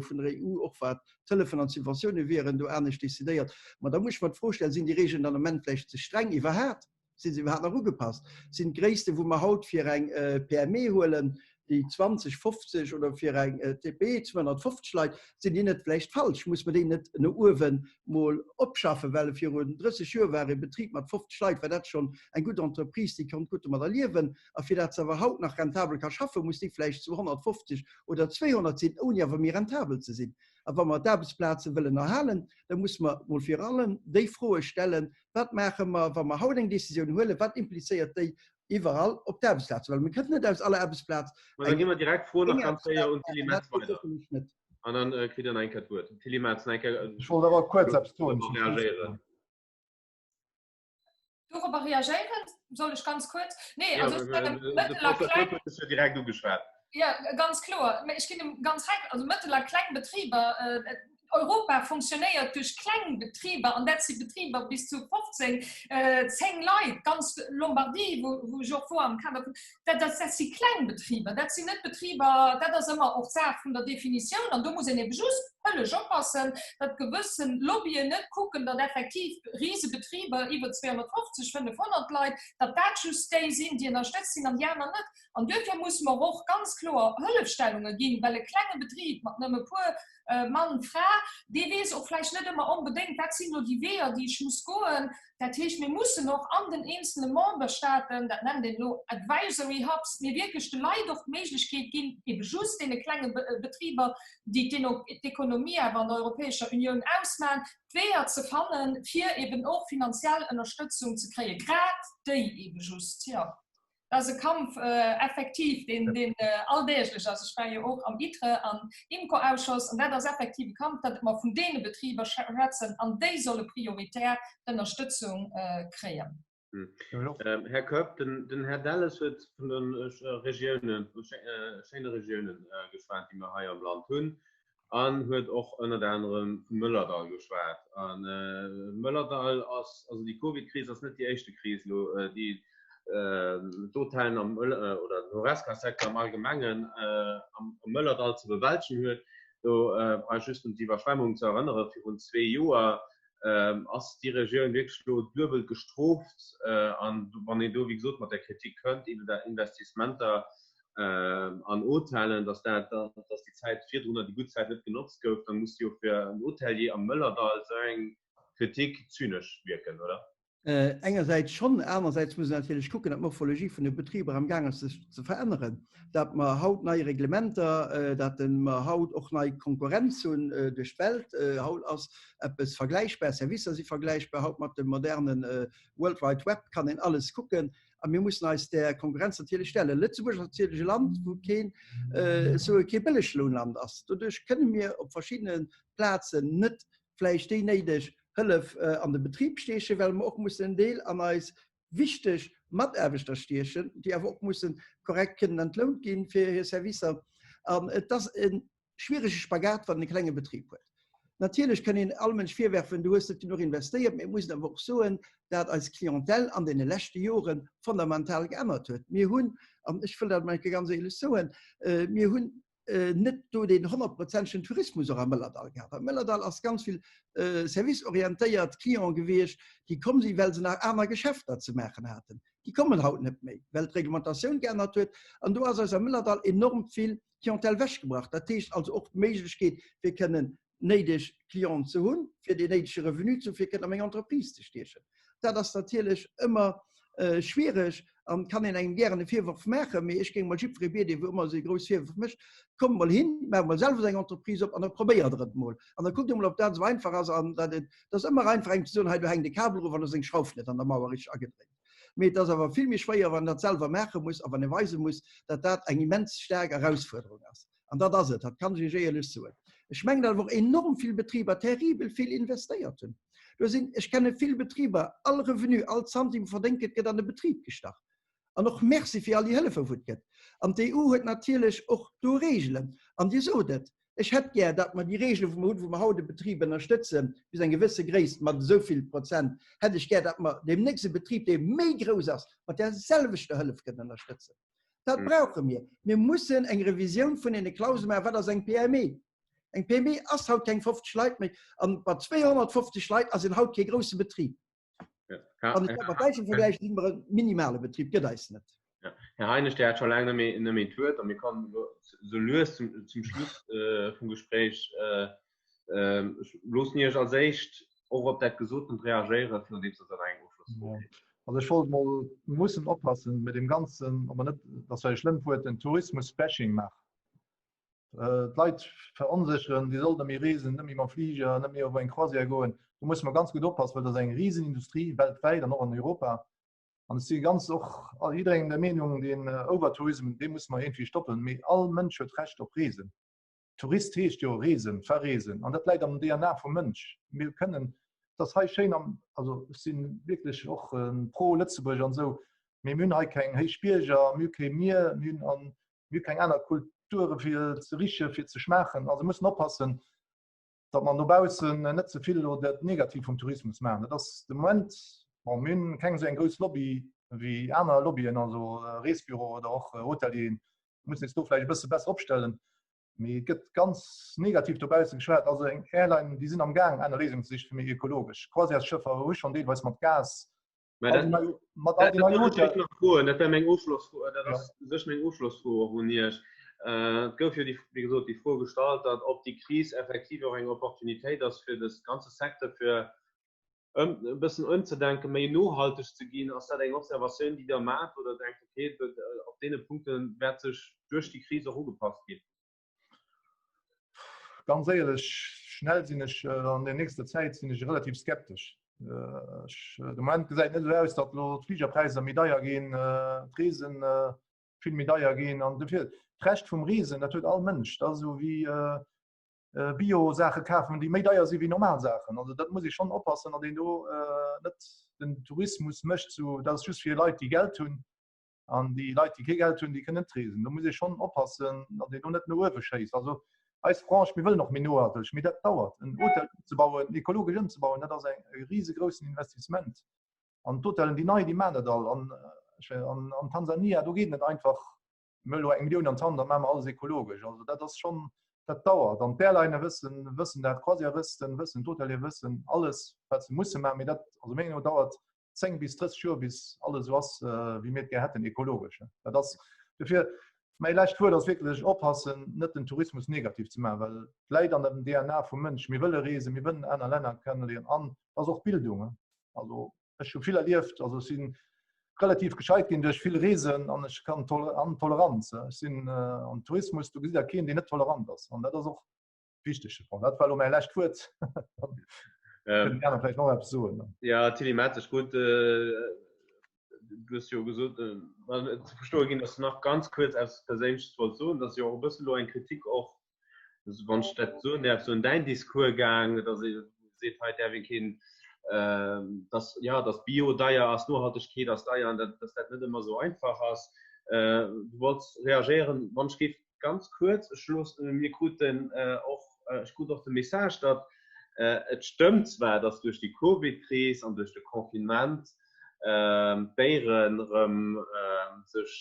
vun der EU, och wat d'Hëllefen an d'Subventioune wieren do anescht decidéiert. Ma da muss ech mer d'Fro stellen, Sinn déi Regelen dann am Moment vläicht ze streng iwwerhat? Sinn se iwwerhaapt nach ugepasst? Sinn d'Gréissten, wou mer haut fir eng PME huelen, déi 20, 50 oder fir eng TPE 250 Leit, sinn déi net vläicht falsch? Muss mer déi net no uewe mol opschaffen? Well virun 30 Joer war e Betrib mat 50 Leit, war dat schonn eng gutt Entreprise, déi konnt gutt domadder liewen. A fir dat se awer haut nach rentabel ka schaffen, muss déi vläicht 250 oder 200 sinn, ouni awer méi rentabel ze sinn. A wa mer d'Aarbechtsplaze wëllen erhalen, da muss mer mol vir allem déi Froe stellen, Wat maache mer, wa mer haut eng Décisioun huelen, wat implizéiert déi iwwerall op d'Aarbechtsplazen? Well mir kënnen net aus aller Aarbechtsplaz eng. Da gi mer direkt d'Fro nach ganz séier un d'Tilly Metz weider. An dann kritt Der nach eng Kéier d'Wuert. Tilly Metz, nach eng Kéier. Ech wollt awer kuerz eppes soen. Reagéieren. Dorobber reagéieren? Soll ech ganz kuerz? Nee, also ech mengen, Mëttel a Kleng. Direkt ugeschwat. Ja, ganz kloer. Mä ech ginn em ganz recht. Also Mëttel a kleng Betriber, Europa funktionéiert duerch kleng Betriber, an dat si Betriber bis zu 15, 10 Leit, ganz Lombardie, wou ech och wor am Kader vun, dat, dat si kleng Betriber, dat sinn net Betriber, dat ass ëmmer och d'Saach vun der Definitioun, an do muss een ebe just hëllesch oppassen, datt gewëssen Lobbyen net kucken, datt effektiv Risebetriber iwwer 250, 500 Leit, datt dat just déi sinn, déi ënnerstëtzt sinn an déi aner net. An duerfir musse mer och ganz kloer Hëllefstellunge ginn, well e klenge Betrib mat nëmme e puer Mann, Fra, dee weess och vläicht net ëmmer onbedéngt, wat sinn elo déi Weeër, déi ech muss goen. Dat heescht, mir mussen och an den eenzele Memberstaaten, dat nennt een elo Advisory Hubs, mir wierklech de Leit och d'Méiglechkeet ginn, ebe just deene klenge Betriber, déi d'Ekonomie awer an der Europäescher Unioun ausmachen, d'Weeër ze fannen, fir eben och finanziell Ënnerstëtzung ze kréien, grad déi ebe just, jo. Dat ass e Kampf effektiv, deen, deen alldeeglech ass. Ech war jo och am ITRE an IMCO-Ausschoss an dat ass effektiv e Kampf, datt mer vun deene Betriber schwätzen an déi solle prioritär d'Ënnerstëtzung kréien. Här Koepp, den Här Delles huet vun de Regiounen, vu schéine Regiounen geschwat, déi mer hei am Land hunn, an huet och ënnert anerem vum Mëllerdall geschwat. A Mëllerdall ass, also déi Covid-Kris ass net déi éischte Kris elo, déi d'Hotellen am oder den Horesca-Secteur am Allgemengen am Mëllerdall ze bewältegen huet. Do brauch ech just un d'Iwwerschwemmung ze erënnere virun zwee Joer. Ass déi Regioun wierklech elo duebel gestrooft? An wann een do, wéi gesot, mat der Kritik kënnt iwwer Investissementer an Hotellen, datt dat, datt déi Zäit virdrunner, déi gutt Zäit net genotzt gouf, da muss jo fir en Hotelier am Mëllerdall esou eng Kritik zynesch wierken, oder? Engersäits schonn, anerersäits muss een natierlech kucken, datt d'Morphologie vun de Betriber am Gaang ass sech ze veränneren, datt mer haut nei Reglementer, datt mer haut och nei Konkurrenz hunn duerch d'Welt. Haut ass eppes vergläichbar, Servicer si vergläichbar haut mat dem moderne World Wide Web kann een alles kucken a mir mussen eis där Konkurrenz natierlech stellen. Lëtzebuerg ass natierlech e Land, wou keen, ech soe kee Bëlleglounland ass. Doduerch kënne mir op verschiddene Plazen net vläicht déi néideg Hëllef an de Betrib stiechen, well mer och mussen en Deel an eis wichteg Mataarbechter stiechen, déi awer och mussen korrekt kënnen entlount ginn fir hir Servicer. An et ass e schwierege Spagat, wann een e klenge Betrib huet. Natierlech kann een all Mënsch virwerfen, du hues net genuch investéiert, mee et muss een awer och soen, dat eis Clientèle an deene leschte Jore fondamental geännert huet. Mir hunn, an ech wëll dat emol eng Kéier ganz éierlech soen, mir hunn net do deen honnertprozentegen Tourismus och am Mëllerdall gehat. Am Mëllerdall ass ganz vill serviceorientéiert Client gewiescht, déi komm sinn, well se nach aner Geschäfter ze maachen haten. Déi kommen haut net méi, well d'Reglementatioun geännert huet. An do ass eis am Mëllerdall enorm vill Clientèle wechgebrach. Dat heescht also och d'Méiglechkeet, fir kënnen néideg Clienten ze hunn, fir deen néidege Revenu ze hunn, fir kënnen a meng Entreprise ze stiechen. Dat ass natierlech ëmmer schwiereg an kann een engem gären e Virworf maachen, mee ech géing mol jiddweree bieden, wou ëmmer esou grouss Virwërf mécht, Kommt mol hin, maacht mol selwer esou eng Entreprise op an da probéiert Der et mol an da kuckt Der mol, ob dat esou einfach ass. An dat et ass ëmmer einfach engem ze soen, hei do hänkt e Kabel erof an do ass eng Schrauf net an der Mauer richteg agedréint. Mee et ass awer vill méi schwéier, wann een dat selwer maache muss a wann ee weise muss, datt dat eng immens staark Erausfuerderung ass. An dat ass et, dat kann ech Iech éierlech soen. Ech mengen, datt awer och enorm vill Betriber terribel vill investéiert hunn. Do sinn, ech kenne vill Betriber, all Revenu, all Zantim verdéngt gëtt, gëtt an de Betrib gestach. An och Merci fir all déi Hëllefe wou et gëtt. An d'EU huet natierlech och do Reegelen. An Dir sot et, ech hätt gär, datt mer déi Reegelen, wou mer hunn, wou mer haut e Betrib ënnerstëtzen, bis eng gewësse Gréisst mat esou vill Prozent, hätt ech gär, datt mer deemnächst e Betrib, dee méi grouss ass, mat där selwechter Hëllef kënnen ënnerstëtzen. Dat brauche mir. Mir mussen eng Revisioun vun deene Klausele maachen. Wat ass eng PME? Eng PME ass haut keng 50 Leit méi. An mat 250 Leit ass een haut kee grousse Betrib. Wann ech dat mat Däitschland vergläichen, si mer e minimale Betrib, gëtt eis net. Här Heinisch, Dir hat scho laang net méi, net méi d'Wuert a mir kommen elo sou lues zum, zum Schluss vum Gespréich. Ech loossen Iech als éischt och op dat Gesotent reagéieren, virun deems Der dann eng Ofschlossfro kritt. Also ech wollt mol, mir mussen oppassen mit dem ganzen, ob mer net, dat ass vläicht e schlëmmt Wuert, den Tourismus-Bashing maachen. D'Leit veronsécheren, déi sollen net méi reesen, net méi mam Fliger, net méi op eng Croisière goen. Do musse mer ganz gutt oppassen, well dat ass eng Risenindustrie weltwäit an och an Europa. An ech si ganz och jidderengem der Meenung, deen Overtourism, dee musse mer iergendwéi stoppen. Mee all Mënsch huet Recht op Reesen. Tourist heescht jo reesen, verreesen an dat läit am DNA vum Mënsch. Mir kënnen, et ass hei schéin am, also ech si wierklech och pro Lëtzebuerg an esou, mee mir hunn hei keng héich Bierger, mir hu kee Mier, mir hunn an mir hu keng aner Kulture fir ze riche fir ze schmaachen. Also mir mussen oppassen, datt mer no baussen net ze vill elo dat Negativ vum Tourismus maachen. Dat ass de Moment, bon, mir hunn keng esou eng grouss Lobby wéi aner Lobbyen, also Reesbüro oder och Hotelieren, Mir mussen eis do vläicht e bësse besser opstellen. Mee et gëtt ganz negativ dobausse geschwat. Also eng Airline, déi sinn am Gaang, aner Léisungen ze sichen, fir méi ökologesch. Croisièresschëffer hu schonn deelweis mat Gas. Mat all den neien Hotellen. Dat wär meng Ofschlossfro, dat ass u sech meng Ofschlossfro och un Iech. Et gouf jo, wéi gesot, déi Fro gestallt, datt ob déi Kris effektiv och eng Opportunitéit ass fir dës ganze Secteur, fir ëm e bëssen ëmzedenken, méi nohalteg ze ginn. Ass dat eng Observatioun, déi Der maacht oder denkt, okay, op deene Punkte wäert sech duerch déi Kris och ugepasst ginn? Ganz éierlech, schnell sinn ech, an der nächster Zäit sinn ech relativ skeptesch. Ech, de Moment gesäit net esou aus, datt elo d'Fligerpräisser méi deier ginn, d'Reesen vill méi deier ginn. An dofir, d'Recht vum Reesen, dat huet all Mënsch. Dat ass esou wéi Bio-Saache kafen, déi méi deier si wéi normal Saachen. Also dat muss ee schonn oppassen, datt een do net den Tourismus mécht, sou dat ass just fir Leit, déi Geld hunn. An déi Leit, déi kee Geld hunn, déi kënnen net reesen. Do muss ee schonn oppassen, datt een do net no uewe schéisst. Also eis Branche, mir wëllen och méi nohalteg, mee dat dauert. En Hotel ëmzebauen, ekologesch ëmzebauen, dat ass e risegroussen Investissement. An d'Hotellen, déi nei, déi maachen dat all. An, an, an Tansania, do geet net einfach, mir elo eng Millioun an d'Hand, da maache mer alles ekologesch. Also dat ass schonn, dat dauert. An d'Airlinen wëssen, wëssen dat, d'Croisièristen wëssen, d'Hoteliere wëssen alles, wat se musse maachen. Mee dat, also menger Meenung no, dauert 10 bis 30 Joer bis alles esou ass wéi mir et gär hätten ekologesch. Dat ass dofir mäi lescht Wuert ass wierklech oppassen, net den Tourismus negativ ze maachen, well et läit an dem DNA vum Mënsch. Mir wëlle reesen, mir wëllen aner Länner kenneléieren an et ass och Bildung. Also ech hu vill erlieft, also ech si relativ gescheit ginn duerch vill Reesen an ech kann an Toleranz. Ech sinn am Tourismus, do gesitt Der keen, deen net tolerant ass an dat ass och wichteg. Bon, dat war lo mäi lescht Wuert. Ähm, ja, vielleicht noch etwas soen. Ja, Tilly Metz, gut, äh, du hast jo gesot, äh, ze verstoe ginn, dass du nach ganz kurz aus perséinleches wollt soen, dass jo och e bësse lo eng Kritik och, wann ech dat soen däerf, sou en däin Discours gaang, dass ee seet, hei däerf ee keen, äh, dass, ja, dass Bio deier ass, Nohaltegkeet ass deier an dat, dass dat net ëmmer sou einfach ass. Äh, du wollts reagéieren, wann ech géif Ganz kuerz, ech looss, mir kruten och, ech krut och de Message, datt et stëmmt zwar, datt duerch déi Covid-Kris an duerch de Confinement d'Déieren erëm sech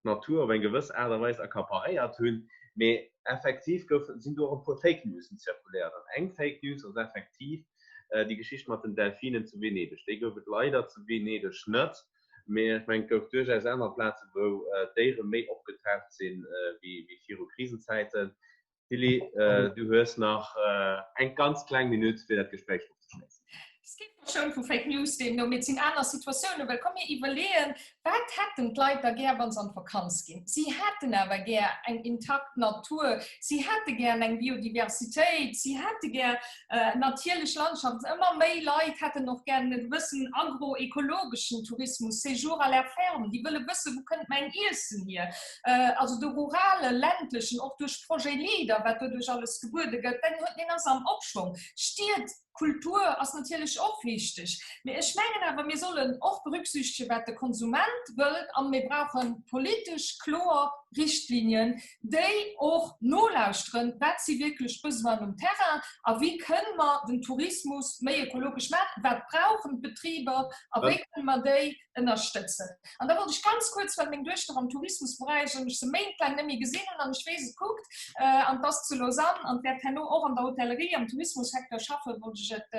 d'Natur op eng gewëss Aart a Weis accaparéiert hunn, mee effektiv goufen, sinn do och e puer Fake Newsen zirkuléiert. An eng Fake News ass effektiv déi Geschicht mat den Delfinen zu Venedeg. Déi gouf et leider zu Venedeg net. Mee ech mengen, et gouf duerchaus aner Plazen, wou d'Déiere méi opgetaucht sinn wéi viru Krisenzäiten. Tilly, du hues nach eng ganz kleng Minutt, fir dat Gespréich ofzeschléissen. Et geet mer schoun vu Fake News deemno, mee et sinn aner Situatiounen. Well komm mir iwwerleeën, Wat hätten d'Leit da gär, wa se an d'Vakanz ginn? Si hätten awer gär eng intakt Natur, si hätte gär eng Biodiversitéit, si hätte gär natierlech Landschaften. Ëmmer méi Leit hätten och gär e gewëssen agroekologeschen Tourismus, Séjour à la ferme. Déi wëlle wëssen, wou kënnt mäin Iessen hier? Also de rurale, ländlechen, och duerch Projet Leader, wat doduerch alles gebuede gëtt, deen ass am Opschwong. Stied Kultur ass natierlech och wichteg, mee ech mengen awer, mir sollen och berücksichtegen, wat de Konsument wëllt, a mir brauche politesch kloer Richtlinien, déi och nolauschteren, wat si wierklech d'Besoinen um Terrain a wéi kënne mer den Tourismus méi ökologesch maachen, wat brauchen d'Betriber a wéi kënne mer déi ënnerstëtzen. An da wollt ech ganz kuerz, well meng Duechter am Tourismusberäich an ech se méintlaang net méi gesinn hunn an ech weess, et kuckt an et ass zu Lausanne an wäert herno och an der Hotellerie am Tourismussecteur schaffen, wollt ech et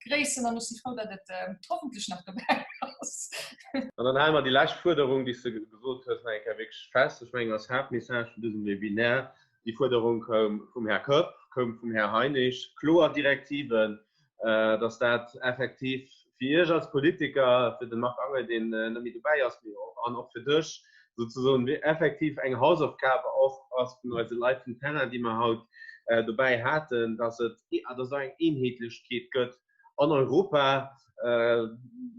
gréissen an ech si frou, datt et hoffentlech nach dobäi ass. An dann hale mer déi lescht Fuerderung, déi s de gesot hues, nach eng Kéier wierklech fest. Ech mengen, als Haaptmessage vun dësem Webinaire, déi Fuerderung koum vum Här Koepp, koum vum Här Heinisch, kloer Direktiven, dass dat effektiv fir Iech als Politiker, fir de Marc Angel, deen net méi dobäi ass, mee och an och fir dech souzesoen effektiv eng Hausaufgabe och ass vun eise Leit vum Terrain, déi mer haut dobäi haten, dass et dass et eng Eenheetlechkeet gëtt an Europa.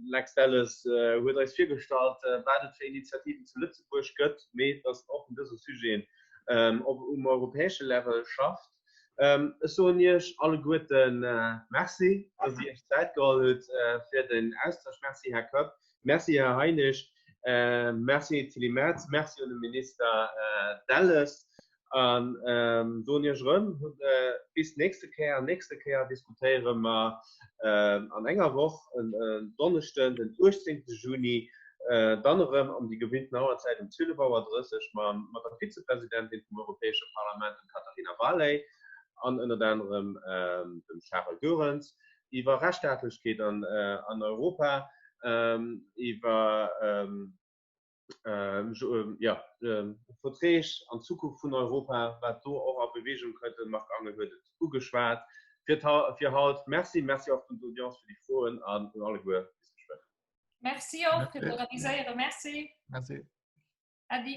Lex Delles huet eis virgestallt, wat et fir Initiativen zu Lëtzebuerg gëtt, mee dass och un dëse Sujeten um europäesche Level schafft. Ech soen Iech alleguerte Merci, dass Dir Iech Zäit geholl hutt fir den Austausch. Merci, Här Koepp. Merci, Här Heinisch. Merci, Tilly Metz. Merci un de Minister Delles. A soen Iech erëm bis d'nächste Kéier. Nächste Kéier diskutéiere mer an enger Woch, en Donneschden, den 18 Juni, dann erëm ëm déi gewinnten Auerzäit um 12 Auer 30 mat der Vizepresidentin vum Europäesche Parlament, dem Katarina Barley, an ënnert anerem dem Charel Goerens iwwer Rechtsstaatlechkeet an Europa, iwwer Verträg an d'Zukunft vun Europa, wat do och a Beweegung kënnt. De Marc Angel huet et ugeschwat. Fir haut Merci. Merci och un d'Audience fir déi Froen an un alleguer bis geschwënn. Merci och fir d'Organiséieren. Merci. Merci. Adi.